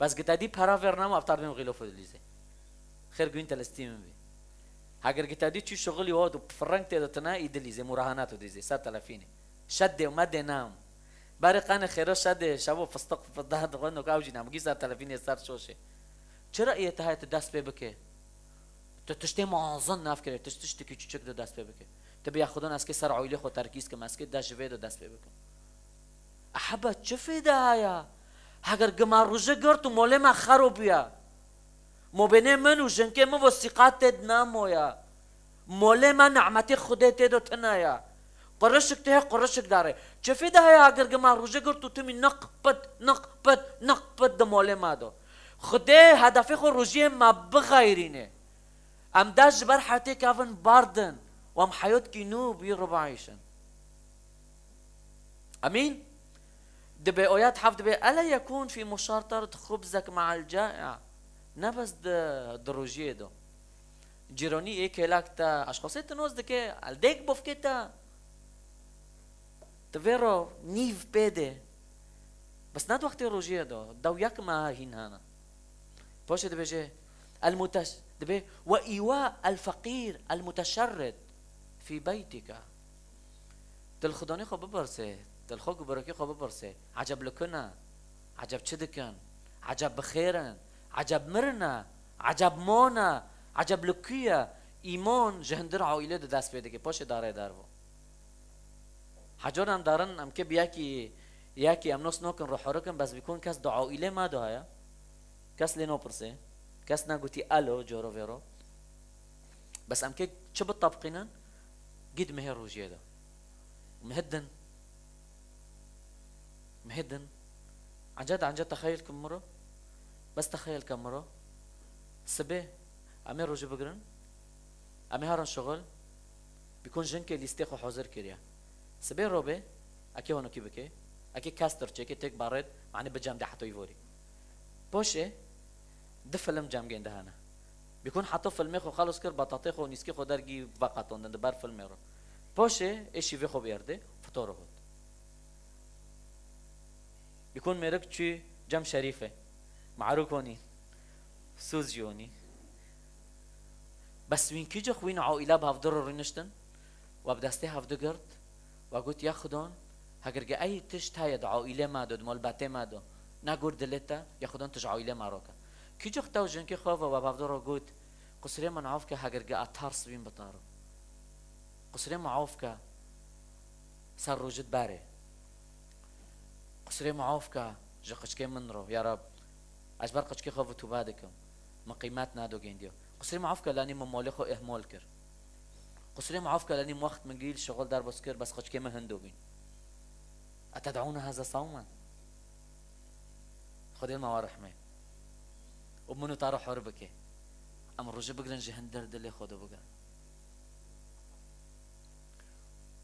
Bes gi te dî pera vêr nema, ev tar dibîn xîlof dilîzê. Xêr guîn te li stî min bî. Heger gi te dî çû şixulî hot û fireng tê de tine, î dilîzê, mûrahana tu dilîzê, ser telefînê. Şedê û medê nam. Berê qenê xêro şedê, şevo fistiq, fidda dixwin û ew jî nam. Gî ser telefînê, ser şoşê. Çira iyê te heye tu dest pê bike? Tu tiştê mezin nafkirê, tu tiştekî çiçik de dest pê bike. Tu bêya Xudan ez kê ser oylê xwe terkîz kim, ez kê dest ji vê de dest pê bikim. Ehebe çi fêde haya? Heger gima rûje girt û molê me xero bûya. Mobênê min û jinkê min vo sîqat tê di namoya. Molê me nimetê Xwedê tê do tine ya. Qurişik tê, qurişik darê. Çi fêde heye heger gima rûje girt û timî niq pit, niq pit, niq pit di molê me do? Xwedê hedefê xwe rojiyê me bixeyrîne. Em dest ji ber hetê kevin berdin û em heyot kî nû bi wî re biêşin. Emîn. Dibê oyat heft dibê, "Ele yekûn fî muşarteret xubzek me'el ca'i." Ne bes di, di rojiyê de. Cîronî ê kêlak te, eşxosê tu noz dike, el dêk bofkê te. Tu vê ro nîv pê de. Bes ne di wextê rojiyê de, dew yek meha hîn hene. Poşê dibêje, el muteş-, dibê, "Ve îwa el feqîr el muteşerrid fî beytika." Tu li xwedanê xwe bipirsê, tu li xwe guberokê xwe bipirsê, eceb li ku ne? Eceb çi dikin? Eceb bi xêr in? Eceb mirine? Eceb mane? Eceb li ku ye? Îmon ji hundir aîlê de dest pê dike, poşê darê dervo. Hecaran darin em kê bi yekî, yekî em nos nokin, ruhorikin, bes bikun kes di aîlê me de heye. Kes lê nopirsê. Kes negotî elo, coro vêro. Bes em kê çi bitebqînin? Gî di mehê rojiyê de. Mehê din. Mehê din. Ence de ence texeyil kim miro. Bes texeyil ke miro. Sibê. Em ê rojî bigirin. Em ê herin şixul. Bikun jinkê lîstê xwe hazir kiriye. Sibê robê, ekê honokî bike, ekê kestir çêkê têk barêt, manî bi cem de hetoyî vorî. Poşê, di film cemgên de hene. Bikun heta filmê xwe xelos kir, batatê xwe û nîskê xwe dergî veqetondin di ber filmê re. Poşê, ê şîvê xwe bêrdê, fitor hot. Bikun mêrik çû cem Şerîfê. Marûk honî. Sûz jî honî. Bes wîn kî cix wîn aîle bi hevdu re rûniştin, we bi destê hevdu girt, we got, "Ya Xudan, heger ge ey tişt heye di aîlê me de, di malbatê me de, ne gur dilê te, ya Xudan tu ji aîlê me re ke." Kî cix tew jinkê xwe ve we bi hevdu re got, "Qusirê min af ke heger ge a ters wîn bitaro. Qusirê min af ke ser rojit berê." Qusirê min af ke ji qiçkê min re, ya Rab, ez ji ber qiçkê xwe ve tûbe dikim. Min qîmet nado gêndiya. Qusirê min af ke lanî min malê xwe ihmal kir. Qusirê min af ke lanî min wext min gîl şixul derbas kir, bes qiçkê min hindo bîn. Eted'ûne heze sawmen? Xwedê li me we rehmê. Û min û te re hor bike. Em rojî bigirin ji hindir dilê xwe de bigirin.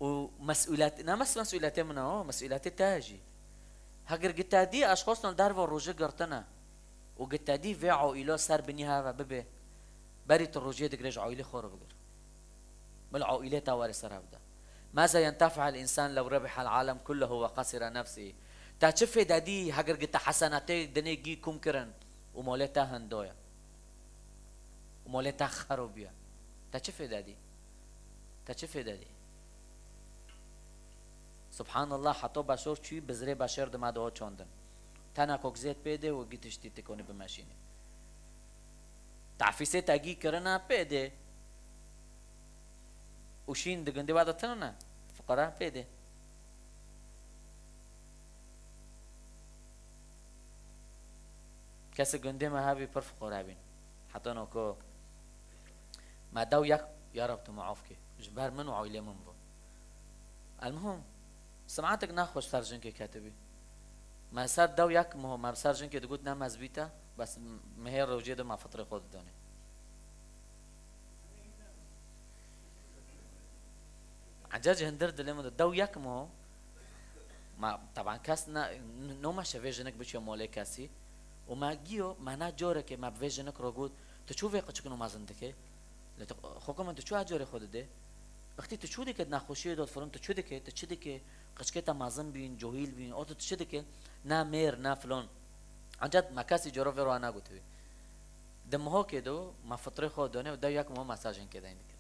Û mesûlet-, ne mes-, mesûletê min e, o, mesûletê te ye jî. Heger gitedî eşxosnan derva rojî girtine û gitedî vê aîlo ser binî heve bibe, berî tu rojiyê digire ji aîlê xwe re bigir. Bil aîlê te were ser hevde. Maza yentefi'el insan lew rebihel alem kullehu ve xasire nefsî. Te çi fêde dî heger gite hesenatê dinê gî kum kirin û molê te hindoye. Û molê te xerobiye. Te çi fêde dî? Te çi fêde dî? Subhanallah, heto beşor çû bizrê beşer dima de o çondin. Tena kok zêt pê de û gî tiştî tikonî bimeşînî. Tafîsê te gî kirina pê de. Û şîn di gundê we de tune ne. Fuqara pê de. Kesê gundê me hebî pir fiqore bîn. Heta no ku me dew yek, ya Rab, tu me af kê. Ji ber min û aîlê min bû. Elmuhim, simatek nexweş ser jinkê ketibî. Me ser dew yek miho, me ser jinkê digot ne mezbî te, bes mihê rojê de me fitrê xwe didonê. Ence ji hindir dilê min de dew yek miho, ma, taban kes ne, n-, noma şevê jinik biçe molê kesî. Û ma giyo, ma na corekê ma bi vê jinik re got, "Tu çû vê qiçikin û mezin dike? Lê tu, xweko min tu çû a corê xwe dide? Ixtî tu çû dike di nexweşiyê de firin, tu çû dike, tu çi dike? Qiçikê te mezin bîn, cohîl bîn, o tu, tu çi dike? Na mêr, na filon." Ence ma kesî coro vê re nagotiye. Di mihokê de ma fitrê xwe done û dew yek miho ma ser jinkê deyn dike.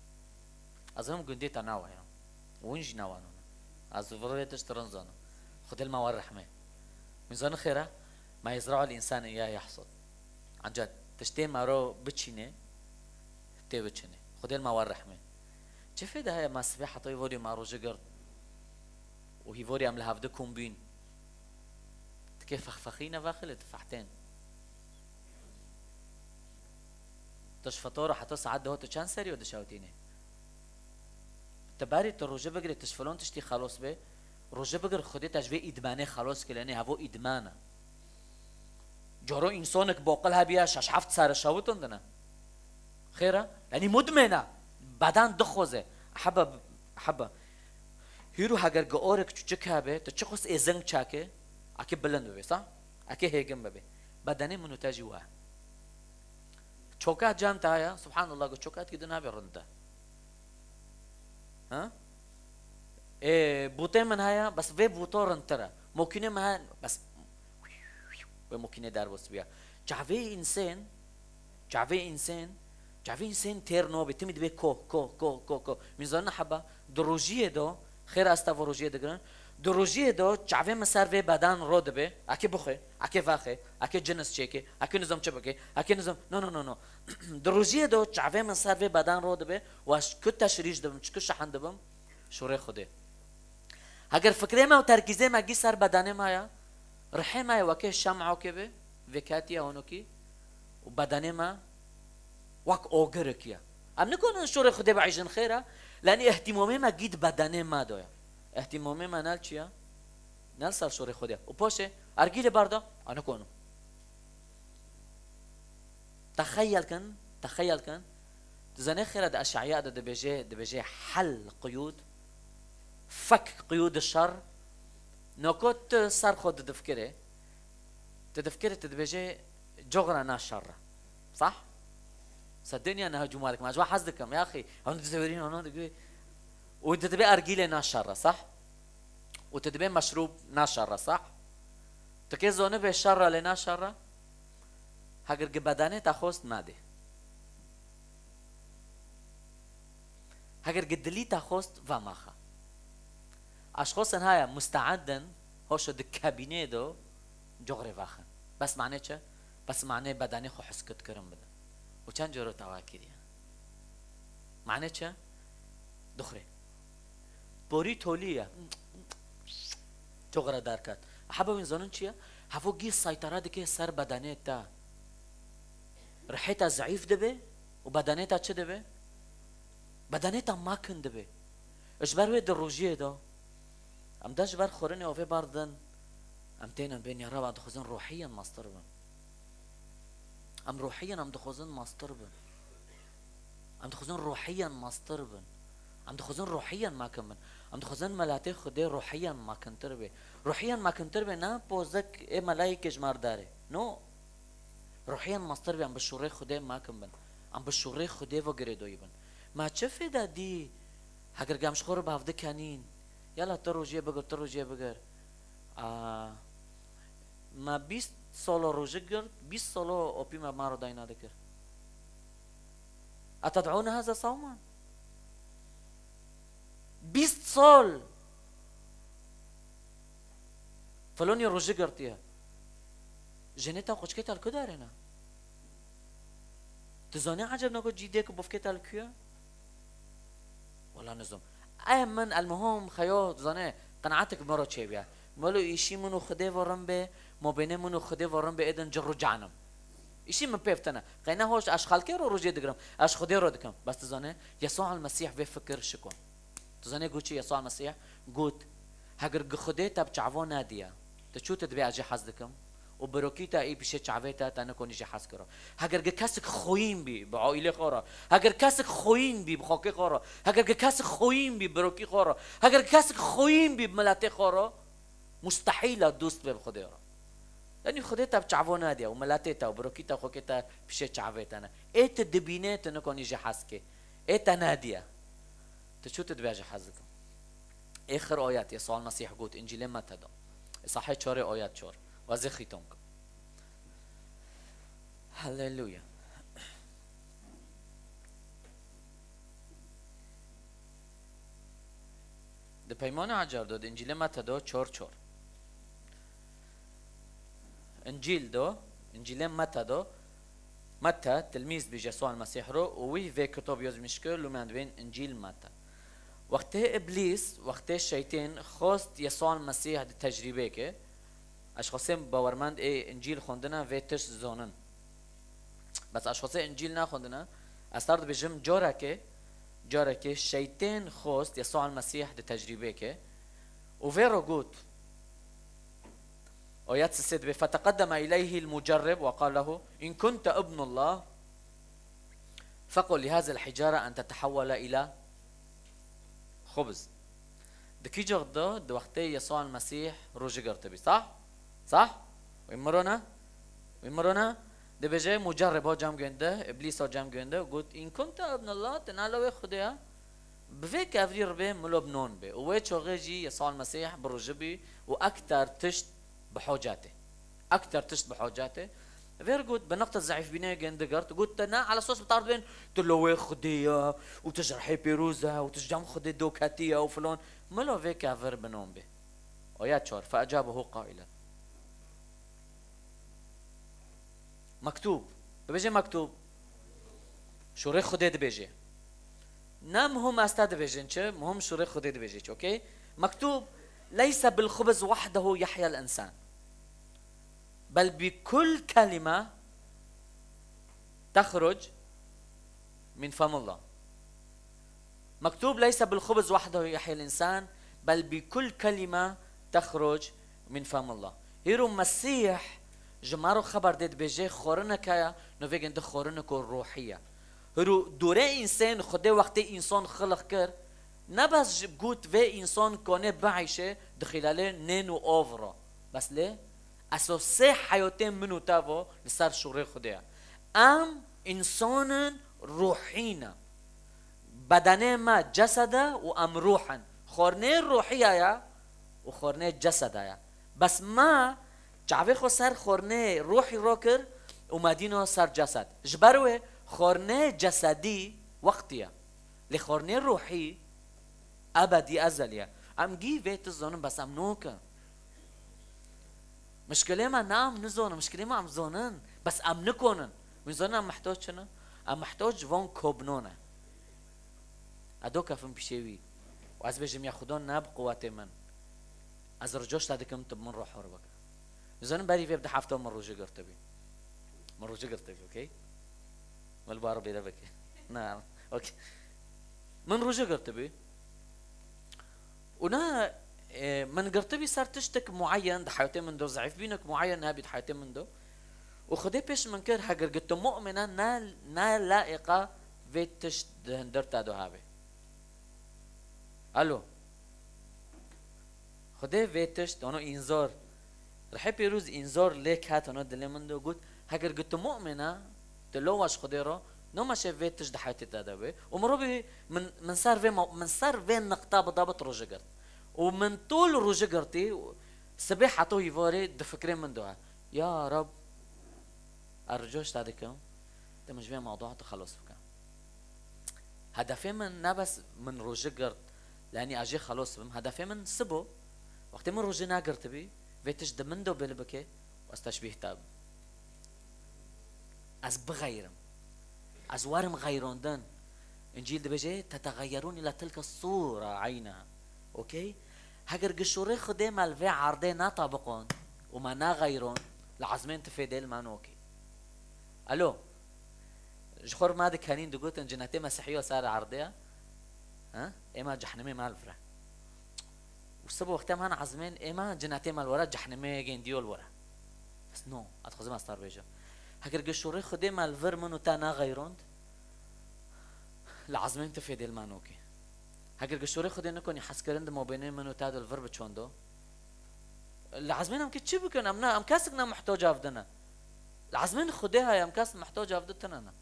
Ez him gundê te nawe ya. Win jî nawe nûne. Ez vir vê tişt rin zanim. Xwedê li me we rehmê. Min zani xêra, ma yezra'ul insan ya yahsud. Anca tiştê me ro biçîne, tê biçîne. Xwedê li me we rehmê. Çi fêde heye ma sibê heta hîvorî ma rojî girt û hîvorî em li hevdi kom bîn? Tikê fexfexî ne vexilê tu fehtên. Tu ji fitora heta saet duh tu çend serî we dişewtînî? Tu berî tu rojî bigirî, tu ji filon tiştî xelos bê, rojî bigir, Xwedê te ji vê îdmanê xelos kir, lê nê hevo îdman e. Coro însonik boqil hebiya şeş heft sere şewitindine. Xêra? Yanî mudmena. Beden dixoze. Hebe, hebe. Hîro heger gi orek çuçik hebe, tu çi xwest ê zing çake, ake bilind bibe, sa? Ake hêgin bibe. Bedenê min û te jî wa. Çoka can te haya, subhanallah, got çoka dikî din nabê rind e. Ha? Ê, bûtê min haya, bes vê bûto rindtir e. Mokînê min haya, bes vê mokînê derbas biya. Çavê însan, çavê însan, çavê însan têr nabê, timî dibê ko, ko, ko, ko, ko. Min zanî heba, di rojiyê de, xêr asta vê rojiyê digirin, di rojiyê de çavê min ser vê bedan ro dibe, ake bixwe, ake vaxe, ake cinis çêke, ake nizam çi bike, ake nizam, no, no, no, no. Di rojiyê de çavê min ser vê bedan ro dibe, û ez çiku teşrîş dibim, çiku şehin dibim, şûrê Xwedê. Heger fikrê me û terkîzê me gî ser bedenê me ya, rihê me ya weke şem'okê be, vêketiye honokî, û bedenê me wek ogirek ya. Em nikonin şûrê Xwedê biêjin xêr e, lenî îhtîmamê me gî di bedenê me de ya. Îhtîmamê me ne li çi ya? Ne li ser şûrê Xwedê ya. Û paşê ergîlê berda, a nikonin. Texeyel kin, texeyel kin. Tu zanê xêra di eş'eya de dibêje, dibêje hel qiyûd, fek qiyûd şer. Noko tu ser xwe didifikirê, tu difikirê, tu dibêje coxra na şer e. Sah? Sedeniya neha cuma dikim. Ez wa hez dikim, ya xî. Hûn dizewirîn, hûn dibê. Û tu dibê ergîlê na şer e, sah? Û tu dibê meşrûb na şer e, sah? Tu kê zonibê şer e lê na şer e? Heger gi bedenê te xwest medê. Heger gi dilî te xwest vemaxe. Eşxosin haya musteedin, hoşo di kabînê do coxrê vexin. Bes mane çi? Bes mane bedenê xwe heskit kirin bidin. Û çend coro te wa kiriye? Mane çi? Duxrê. Porî tolî ye. Coxre derket. Hebe wîn zonin çi ye? Hevo gî saytara dike ser bedenê te. Rihê te zeîf dibe û bedenê te çi dibe? Bedenê te makin dibe. Ji ber wê di rojiyê de em de ji ber xwarinê avê berdin. Em tênin bên ya reba dixwazin ruhiyen mastir bin. Em ruhiyen em dixwazin mastir bin. Em dixwazin ruhiyen mastir bin. Em dixwazin ruhiyen makin bin. Em dixwazin melatê Xwedê ruhiyen makintir bê. Ruhiyen makintir bê, ne pozek ê melayekê ji me re dare. No. Ruhiyen mastir bê, em bi şûrê Xwedê makin bin. Em bi şûrê Xwedê ve girêdoyî bin. Ma çi fêda dî? Heger em ji xwe re bav dikenîn. Yala tu rojiyê bigir, tu rojiyê bigir. A, me bîst solo rojik girt, bîst solo opî me maro dayna dikir. Eted'ûne haza sawman? Bîst sal! Filonî rojik girtiye. Jinê te, quçikê te li ku darê ne? Tu zanî eceb nako cîdê ku bifkê te li ku ye? Wela nizom. Ey min, elmuhim, xeyo, tu zanê, qenaetek mero çêbiya. Melo îşî min û Xwedê ve rin bê, mabênê min û Xwedê ve rin bê, êdin cir û canim. Îşî min pêv tine. Qey ne hoş, ez xelkê ro rojê digirim, ez Xwedê ro dikim. Bes tu zanê, Yesû el Mesîh vê fikir şikon. Tu zanê got çi Yesû el Mesîh? Got, heger gi Xwedê te bi çavo nediya, tu çû tu dibê ez jê hez dikim? Û birokî te ê pişê çavê te, te nikonî jê hez kiro. Heger gi kesik xoyîn bî bi aîlê xwe re, heger kesik xoyîn bî bi xakê xwe re, heger gi kesik xoyîn bî birokî xwe re, heger gi kesik xoyîn bî bi miletê xwe re, mustehîl e dost be bi Xwedê re. Yanî Xwedê te bi çavo nediya û miletê te û birokî te, xakê te pişê çavê te ne. Ê tu dibînê, tu nikonî jê hez kê. Ê te nediya. Tu çû tu dibê ez jê hez dikim? Êxir ayet Yesû el Mesîh got, Încîlê Mete de. Sahê çarê ayet çar. Wezê xîton kim. Haleluya. Di Peymanê Ecar de, di Încîlê Mete de çar çar. Încîl do, Încîlê Mete do, Mete, tilmîz bî Yesû el Mesîh ro û wî vê kitab yazmiş kir, lûmen dibên Încîl Mete. Wextê Îblîs, wextê şeytên xwest Yesû el Mesîh di tecrîbê ke, ez xwestim bawermend ê Încîl xwendine vê tişt zonin. Bes ez xwestim Încîl nexwendine, ez ser dibêjim careke, careke şeytên xwest Yesû el Mesîh di tecrîbê ke û vê ro got, Ayet sisê dibê, "Feteqeddeme ileyhil mucerrib ve qal lehu, in kunte ibnullah, fequl lihazil hicare en tetehewwele ila xubz." Di kî cix de, di wextê Yesûa Mesîh rojî girtibî, sah? Sah? Wî mirone? Wî mirone? Dibêje, mucerrib ha cem gönde, Îblîs ha cem gönde, got, "In kunte ibnullah, tu na lewê Xwedê ye." Bi vê kevirî re bê, milo bi non bê. Û wê çaxê jî Yesûa Mesîh bi rojî bî û ekter tişt bi hocetê. Ekter tişt bi hocetê. Vê re got, bi niqte zeîfbînê gên digirt. Got, "Te ne, ala sos bi tar dibên, tu lewê Xwedê ye û tu ji rihê pêroz e û tu ji cem Xwedê doketî ye û filon." Milo vê kevir bi non bê. Oya çar, "Fe ecabehu qailen." Mektûb. Bibêje mektûb. Şûrê Xwedê dibêje. Ne muhim ez te dibêjin çi, muhim şûrê Xwedê dibêje çi, okey? Mektûb, "Leyse bil xubz wahdehu yehyel insan. Bel bi kul kelime tehruc min femillah." Mektûb, "Leyse bil xubz wahdehu yehyel insan, bel bi kul kelime tehruc min femillah." Hîro Mesîh ji me re xeber dê dibêje, xwarineke ye, no vê gên di xwarineko ruhî ye. Hîro dûrê însan, Xwedê wextê însan xiliq kir, ne bes ji got vê însan kane bieyşe, dixîlelê nên û av re. Bes lê esasê heyatê min û te vo li ser şûrê Xwedê ye. Em însanên ruhî ne. Bedenê me cesed e û em ruh in. Xornê ruhiya ye û xornê ceseda ye. Bes me çavê xwe ser xornê ruhî rokir û me dîna ser cesed. Ji ber wê xornê cesedî wextî ye. Lê xornê ruhî ebedî ezelî ye. Em gî vê tişt zonin, bes em nokin. Mişkilê me ne em nizonin, mişkilê me em zonin, bes em nikonin. Wî zonin em mihtoc çi ne? Em mihtoc von kobno ne. Ez do kefim pişê wî. Û ez bêjim, "Ya Xudo, ne bi quwetê min. Ez ricoş te dikim, tu bi min re hor bike." Wî zonin berî vê bi du hefte min rojî girtibî. Min rojî girtibî, okey? Min li bar bêre bike. Na, okey. Min rojî girtibî. Û na, e, min girtibî ser tiştek mueyen di heyatê min do, zeîfbînek mueyen hebî di heyatê min do. Û Xwedê pêş min kir, heger gi tu mu'min e, ne, ne laîqa vê tişt di hundir te do hebê. Alo. Xwedê vê tişt, ono înzor. Rihê pêroz înzor lê ket, ono dilê min do got, heger gi tu mu'min e, tu lo weş Xwedê ro, no meşe vê tişt di heyatê te de be. Û mirovî min, min ser vê ma-, min ser vê niqta bi dabit rojî girt. Û min tol rojî girtî, û sibê heta hîvarê di fikrê min do he. Ya Rab, ez ricoş te dikim, tu min ji vê mewdua tu xelos bike. Hedefê min ne bes min rojî girt, yanî ez jê xelos bim. Hedefê min sibo, wextê min rojî negirtibî, vê tişt di min de bil bike, û ez teşbîh te bim. Ez bixeyrim. Ez werim xeyrandin. Încîl dibêje, "Teteğeyyerûn îla tilke sûre eyneha." Okey? Heger gi şûrê Xwedê me li vê erdê netabiqand û me nexeyrand, li ezmên tifê dê li me nokê. Alo. Ji xwe re me dikenîn digotin, cinetê Mesîhiyo ser erdê ye. Ha? Êma cehnimê me li vir e. Û sibo wextê me hene ezmên, êma cinetê me li wir e, cehnimê gêndiyo li wir e. Bes no, ez dixwazim ez te re bêjim. Heger gi şûrê Xwedê me li vir min û te nexeyrand, li ezmên tifê dê li me nokê. Heger gi şûrê Xwedê nikonî hezkirin di mabênê min û te de li vir biçondo, li ezmên em kê çi bikin? Em ne, em kesik ne muhtoc ev din e. Li ezmên Xwedê heye, em kes muhtoc ev din tine ne.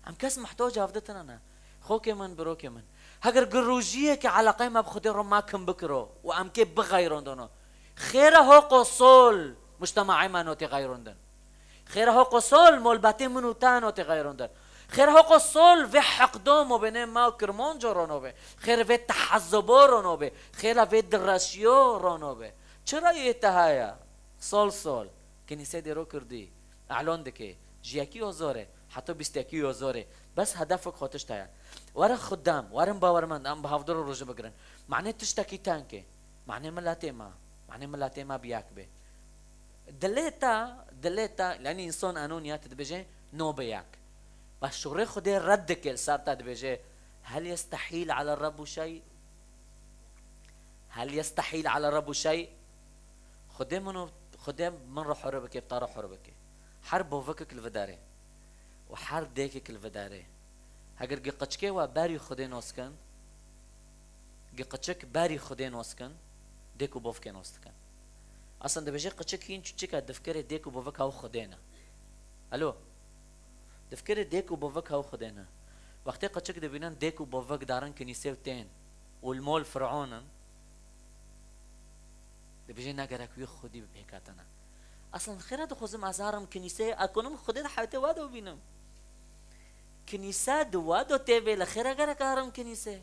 Em kes muhtoc ev din tine ne. Xokê min, birokê min. Heger gi rojiyekê eleqeyê me bi Xwedê re me kim bikiro û em kê bixeyrandino, xêre ho qosol mujtemaê me notê xeyrandin. Xêre ho qosol molbetê min û te notê xeyrandin. Xêre ho qosol vê heqdo mobênê me û Kirmanco rono be. Xêre vê tehezubo rono be. Xêre vê direşiyo rono be. Çira yê te heye? Sol sol. Kinîsê dêro kirdî. Elon dike. Ji yekî yo zor e. Heta bîst yekî yo zor e. Bes hedefek xwe tişt heye. Were xudam, werin bawermend, em bi hevdiro rojî bigirin. Manê tiştekî tenk e. Manê miletê me. Manê miletê me bi yek be. Dilê te, dilê te, yanî însan enû niyet dibêje, no bi yek. Bes şûrê Xwedê red dike li ser te dibêje, "Hel yestehîl ala Rebbu şey? Hel yestehîl ala Rebbu şey?" Xwedê min û, Xwedê min re hore bike, bi te re hore bike. Her bovekek li vê derê û her dêkek li vê derê. Heger gi qiçkê we berî Xwedê nos kin, gi qiçik berî Xwedê nos kin, dêk û bovkê nos dikin. Aslında dibêje qiçik hîn çûçik e, difikirê dêk û bovek hew Xwedê ne. Alo? Difikirê dêk û bovek hew Xwedê ne. Wextê qiçik dibînin dêk û bovek darin kinîsê û tên û li mol Fir'on in, dibêje ne gerek wî Xwedî bi pêk hatine. Aslında xêra dixwazim ez herim kinîsê, ez konim Xwedê di heyatê we de bibînim. Kinîse di we de tê bê, li xêra gerek herim kinîsê.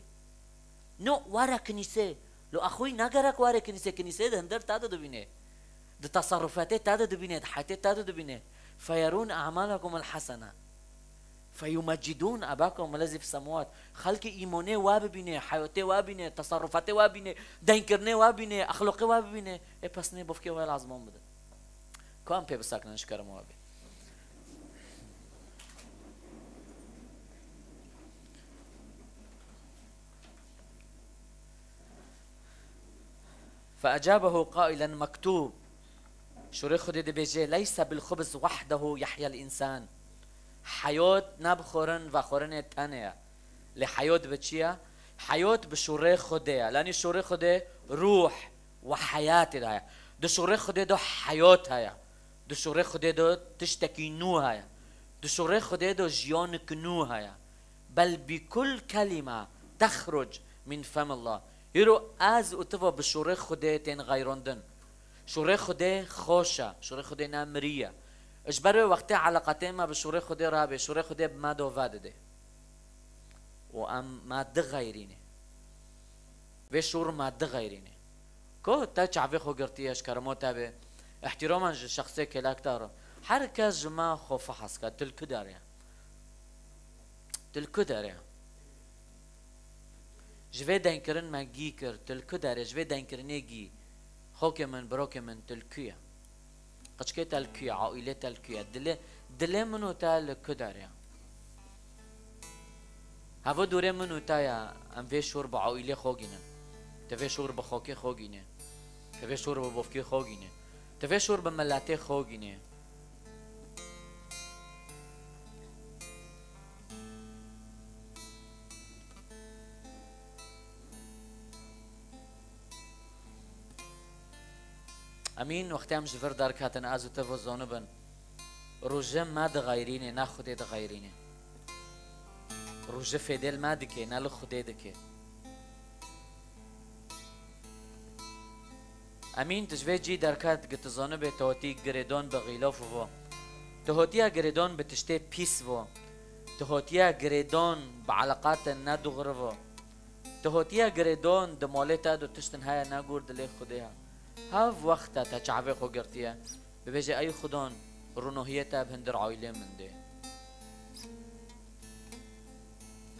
No, were kinîsê. Lo axwî ne gerek were kinîsê, kinîsê di hundir te de dibîne. Di teserrufatê te de dibîne, di heyatê te de dibîne. Feyerûn a'malakumul hasene. Feyumecidûn ebakum lezî fis semawat. Xelkê îmonê we bibîne, heyatê we bîne, teserrufatê we bîne, deynkirinê we bîne, exloqê we bibîne. Ê pes nê bovkê we lazim bidin. Ku em pê bisaknin ji kerem we bê. فأجابه قائلا مكتوب. Şûrê Xwedê dibêje, "Leyse bil xubz wahdehu yehyel insan." Heyot ne bi xwarin ve xwarinê tenê ye. Lê heyot bi çi ye? Heyot bi şûrê Xwedê ye. Lanî şûrê Xwedê ruh ve heyatê de ye. Di şûrê Xwedê de heyot heye. Di şûrê Xwedê de tiştekî nû heye. Di şûrê Xwedê de jiyanek nû heye. Bel bi kul kelîme tehruc min femillah. Hîro ez û tu ve bi şûrê Xwedê tên xeyrandin. Şûrê Xwedê xweş e, şûrê Xwedê ne mirî ye. Ji ber wê wextê eleqetê me bi şûrê Xwedê rabe, şûrê Xwedê bi me dove dide. Û em me dixeyrîne. Vê şûr me dixeyrîne. Ku te çavê xwe girtiye, ji keremo te bê. Îhtîraman ji şexsê kêlek te re. Her kes ji me xwe fehs ke, tu li ku derê ye? Tu li ku derê ye? Ji vê deynkirin me gî kir, tu li ku derê, ji vê deynkirinê gî. Xokê min, birokê min, tu li ku ye? Qiçkê te li ku ye, aîlê te li ku ye? Dilê, dilê min û te li ku derê ye? Heva dûrê min û te ye, em vê şûr bi aîlê xwe gînin. Tu vê şûr bi xokê xwe gînê. Tu vê şûr bi bovkê xwe gînê. Tu vê şûr bi miletê xwe gînê. Emîn, wextê em ji vir derketin, ez û te ve zonibin. Rûje me dixeyrînê, ne Xwedê dixeyrînê. Rûje fêdê li me dike, ne li Xwedê dike. Emîn, tu ji vê cî derket, gi tu zonibê tu hotî girêdon bi xîlof vo. Tu hotiye girêdon bi tiştê pîs vo. Tu hotiye girêdon bi eleqate nedûxri vo. Tu hotiye girêdon di molê te du tiştin heye ne gûr dilê Xwedê ye. Hev wexta te çavê xwe girtiye. Bibêje, ey Xwedon, rûnohiyê te bi hundir aîlê min dê.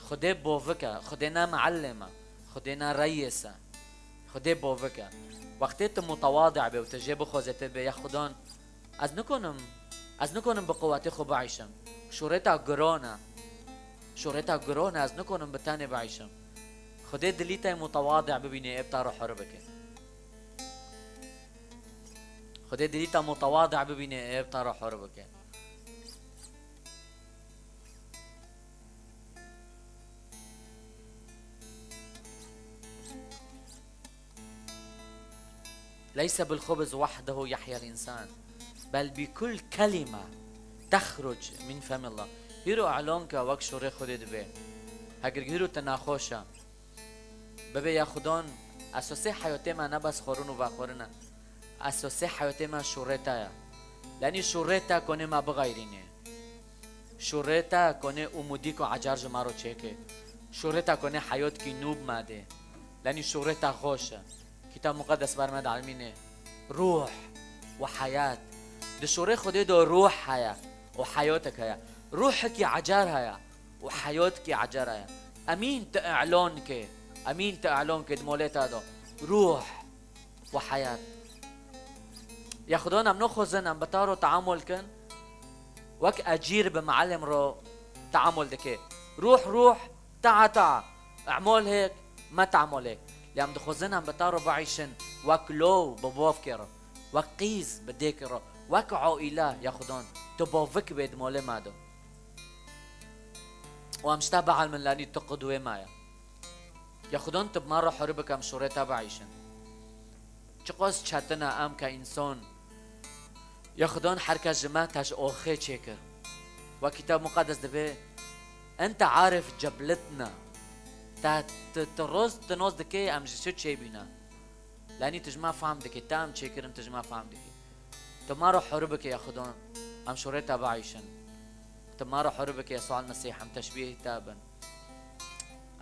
Xwedê bovik e, Xwedê ne meellem e, Xwedê ne reyês e. Xwedê bovik e. Wextê tu mutewadi be û tu jê bixwazê tu bê, ya Xwedon, ez nikonim, ez nikonim bi quwetê xwe bieyşim. Şûreta giron e. Şûreta giron e, ez nikonim bi tenê bieyşim. Xwedê dilî te mutewadi bibîne, ê bi te re hur bike. Xwedê dilî te mutewadi bibîne, ê bi te re hur bike. ليس بالخبز وحده يحيا الإنسان، بل بكل كلمة تخرج من فم الله. Hîro elon ke wek şûrê Xwedê dibe. Heger hîro te naxweş e, bibê ya Xwedon, esosê heyatê me ne bes xwarin û vexwarin e. Esosê heyatê me şûrê te ye. Lenî şûrê te konê me bixeyrînê. Şûrê te konê umûdî ku ecar ji me re çêke. Şûrê te konê heyotkî nû bi me dê. Lenî şûrê te xweş e. Kitab Muqeddes ber me dielmîne. Ruh û heyat. Di şûrê Xwedê de ruh heye û heyotek heye. Ruhekî ecar heye û heyotkî ecar heye. Emîn tu elon ke. Emîn tu elon ke di molê te de. Ruh. Û heyat. Ya Xwedon em nexwazin em bi te re teamul kin, wek ecîr bi meellim re teamul dike. Ruh, ruh, taa, taa. Emol hêk, me teamul hêk. Lê em dixwazin em bi te re bieyşin, wek lo bi bovkê re. Wek qîz bi dêk re, wek aîle ya Xudan, tu bavik bê di malê me de. Û em ji te bielmin, lenî tu qudwê me ye. Ya Xudan, tu bi me re hûrî bike, em şorê te bieyşin. Çiqas çetin e em ke însan, ya Xudan, her kes ji me te ji oxê çêkir. Wek Kitab Muqedes dibê, ente arif ceblitna. Te, tu, tu roz, tu noz dikê, em ji çi çêbîne. Lenî tu ji me fehm dikî, te em çêkirin, tu ji me fehm dikî. Tu me re hûrî bike ya Xudan, em şorê te bieyşin. Tu me re hûrî bike ya Yesû el-Mesîh, em teşbîhê te bin.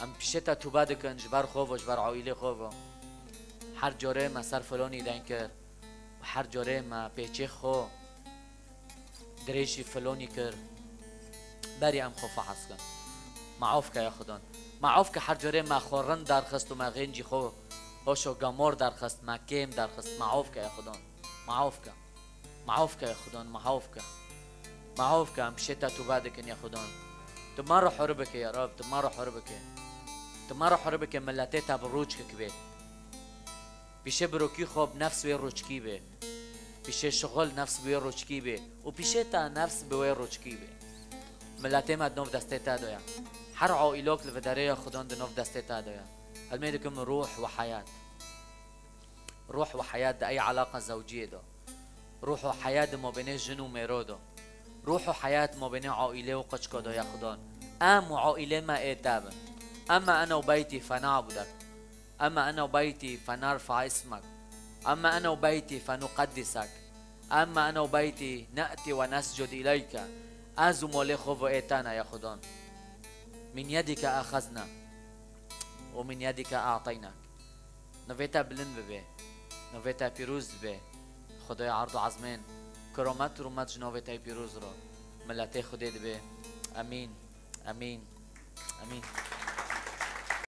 Em pîşê te tûbe dikin ji ber xwe ve, ji ber aîlê xwe ve. Her carê me ser filonî deng kir û her carê me pêçê xwe dirêjî filonî kir, berî em xwe fehs kin. Maof ke ya Xudan. Maof ke her carê me xwe rind derxist û me xêncî xwe hoşo gamor derxist, me kêm derxist. Maof ke ya Xudan. Maof ke. Maof ke ya Xudan, maof ke. Maof ke, em pişê te tûbe dikin ya Xudan. Tu me re hûrî bike ya Rab, tu me re hûrî bike. Tu me re hûrî bike, miletê te bi rûçkik bê. Pişê birokî xwe bi nefs wê rûçkî bê. Pişê şixul nefs bi wê rûçkî bê. Û pişê te nefs bi wê rûçkî bê. Miletê me di nov destê te de ye. Her aîlok li vê derê ya Xudan di nov destê te de ye. Hilmê dikim ruh û heyat. Ruh û heyat di ey eleqa zewciyê de. Ruh û heyat di mabênê jin û mêro de. Ruh û heyat mabênê aîlê û qicko de ya Xudan. Em û aîlê me ê te bin. Emme ene û beytî fenabudek. Emme ene û beytî fenerfa ismek. Emme ene û beytî fenuqeddisek. Emme ene û beytî ne'tî ve nescud îleyke. Ez û molê xwe ve ê te ne ya Xudan. Min yedike exezne. Û min yedike a'teynek. Navê te bilind bibe. Navê te pîroz bibe. Xwedayê erd û ezmên, keramet û rûmet ji navê te pîroz re. Miletê Xwedê dibe. Emîn. Emîn. Emîn.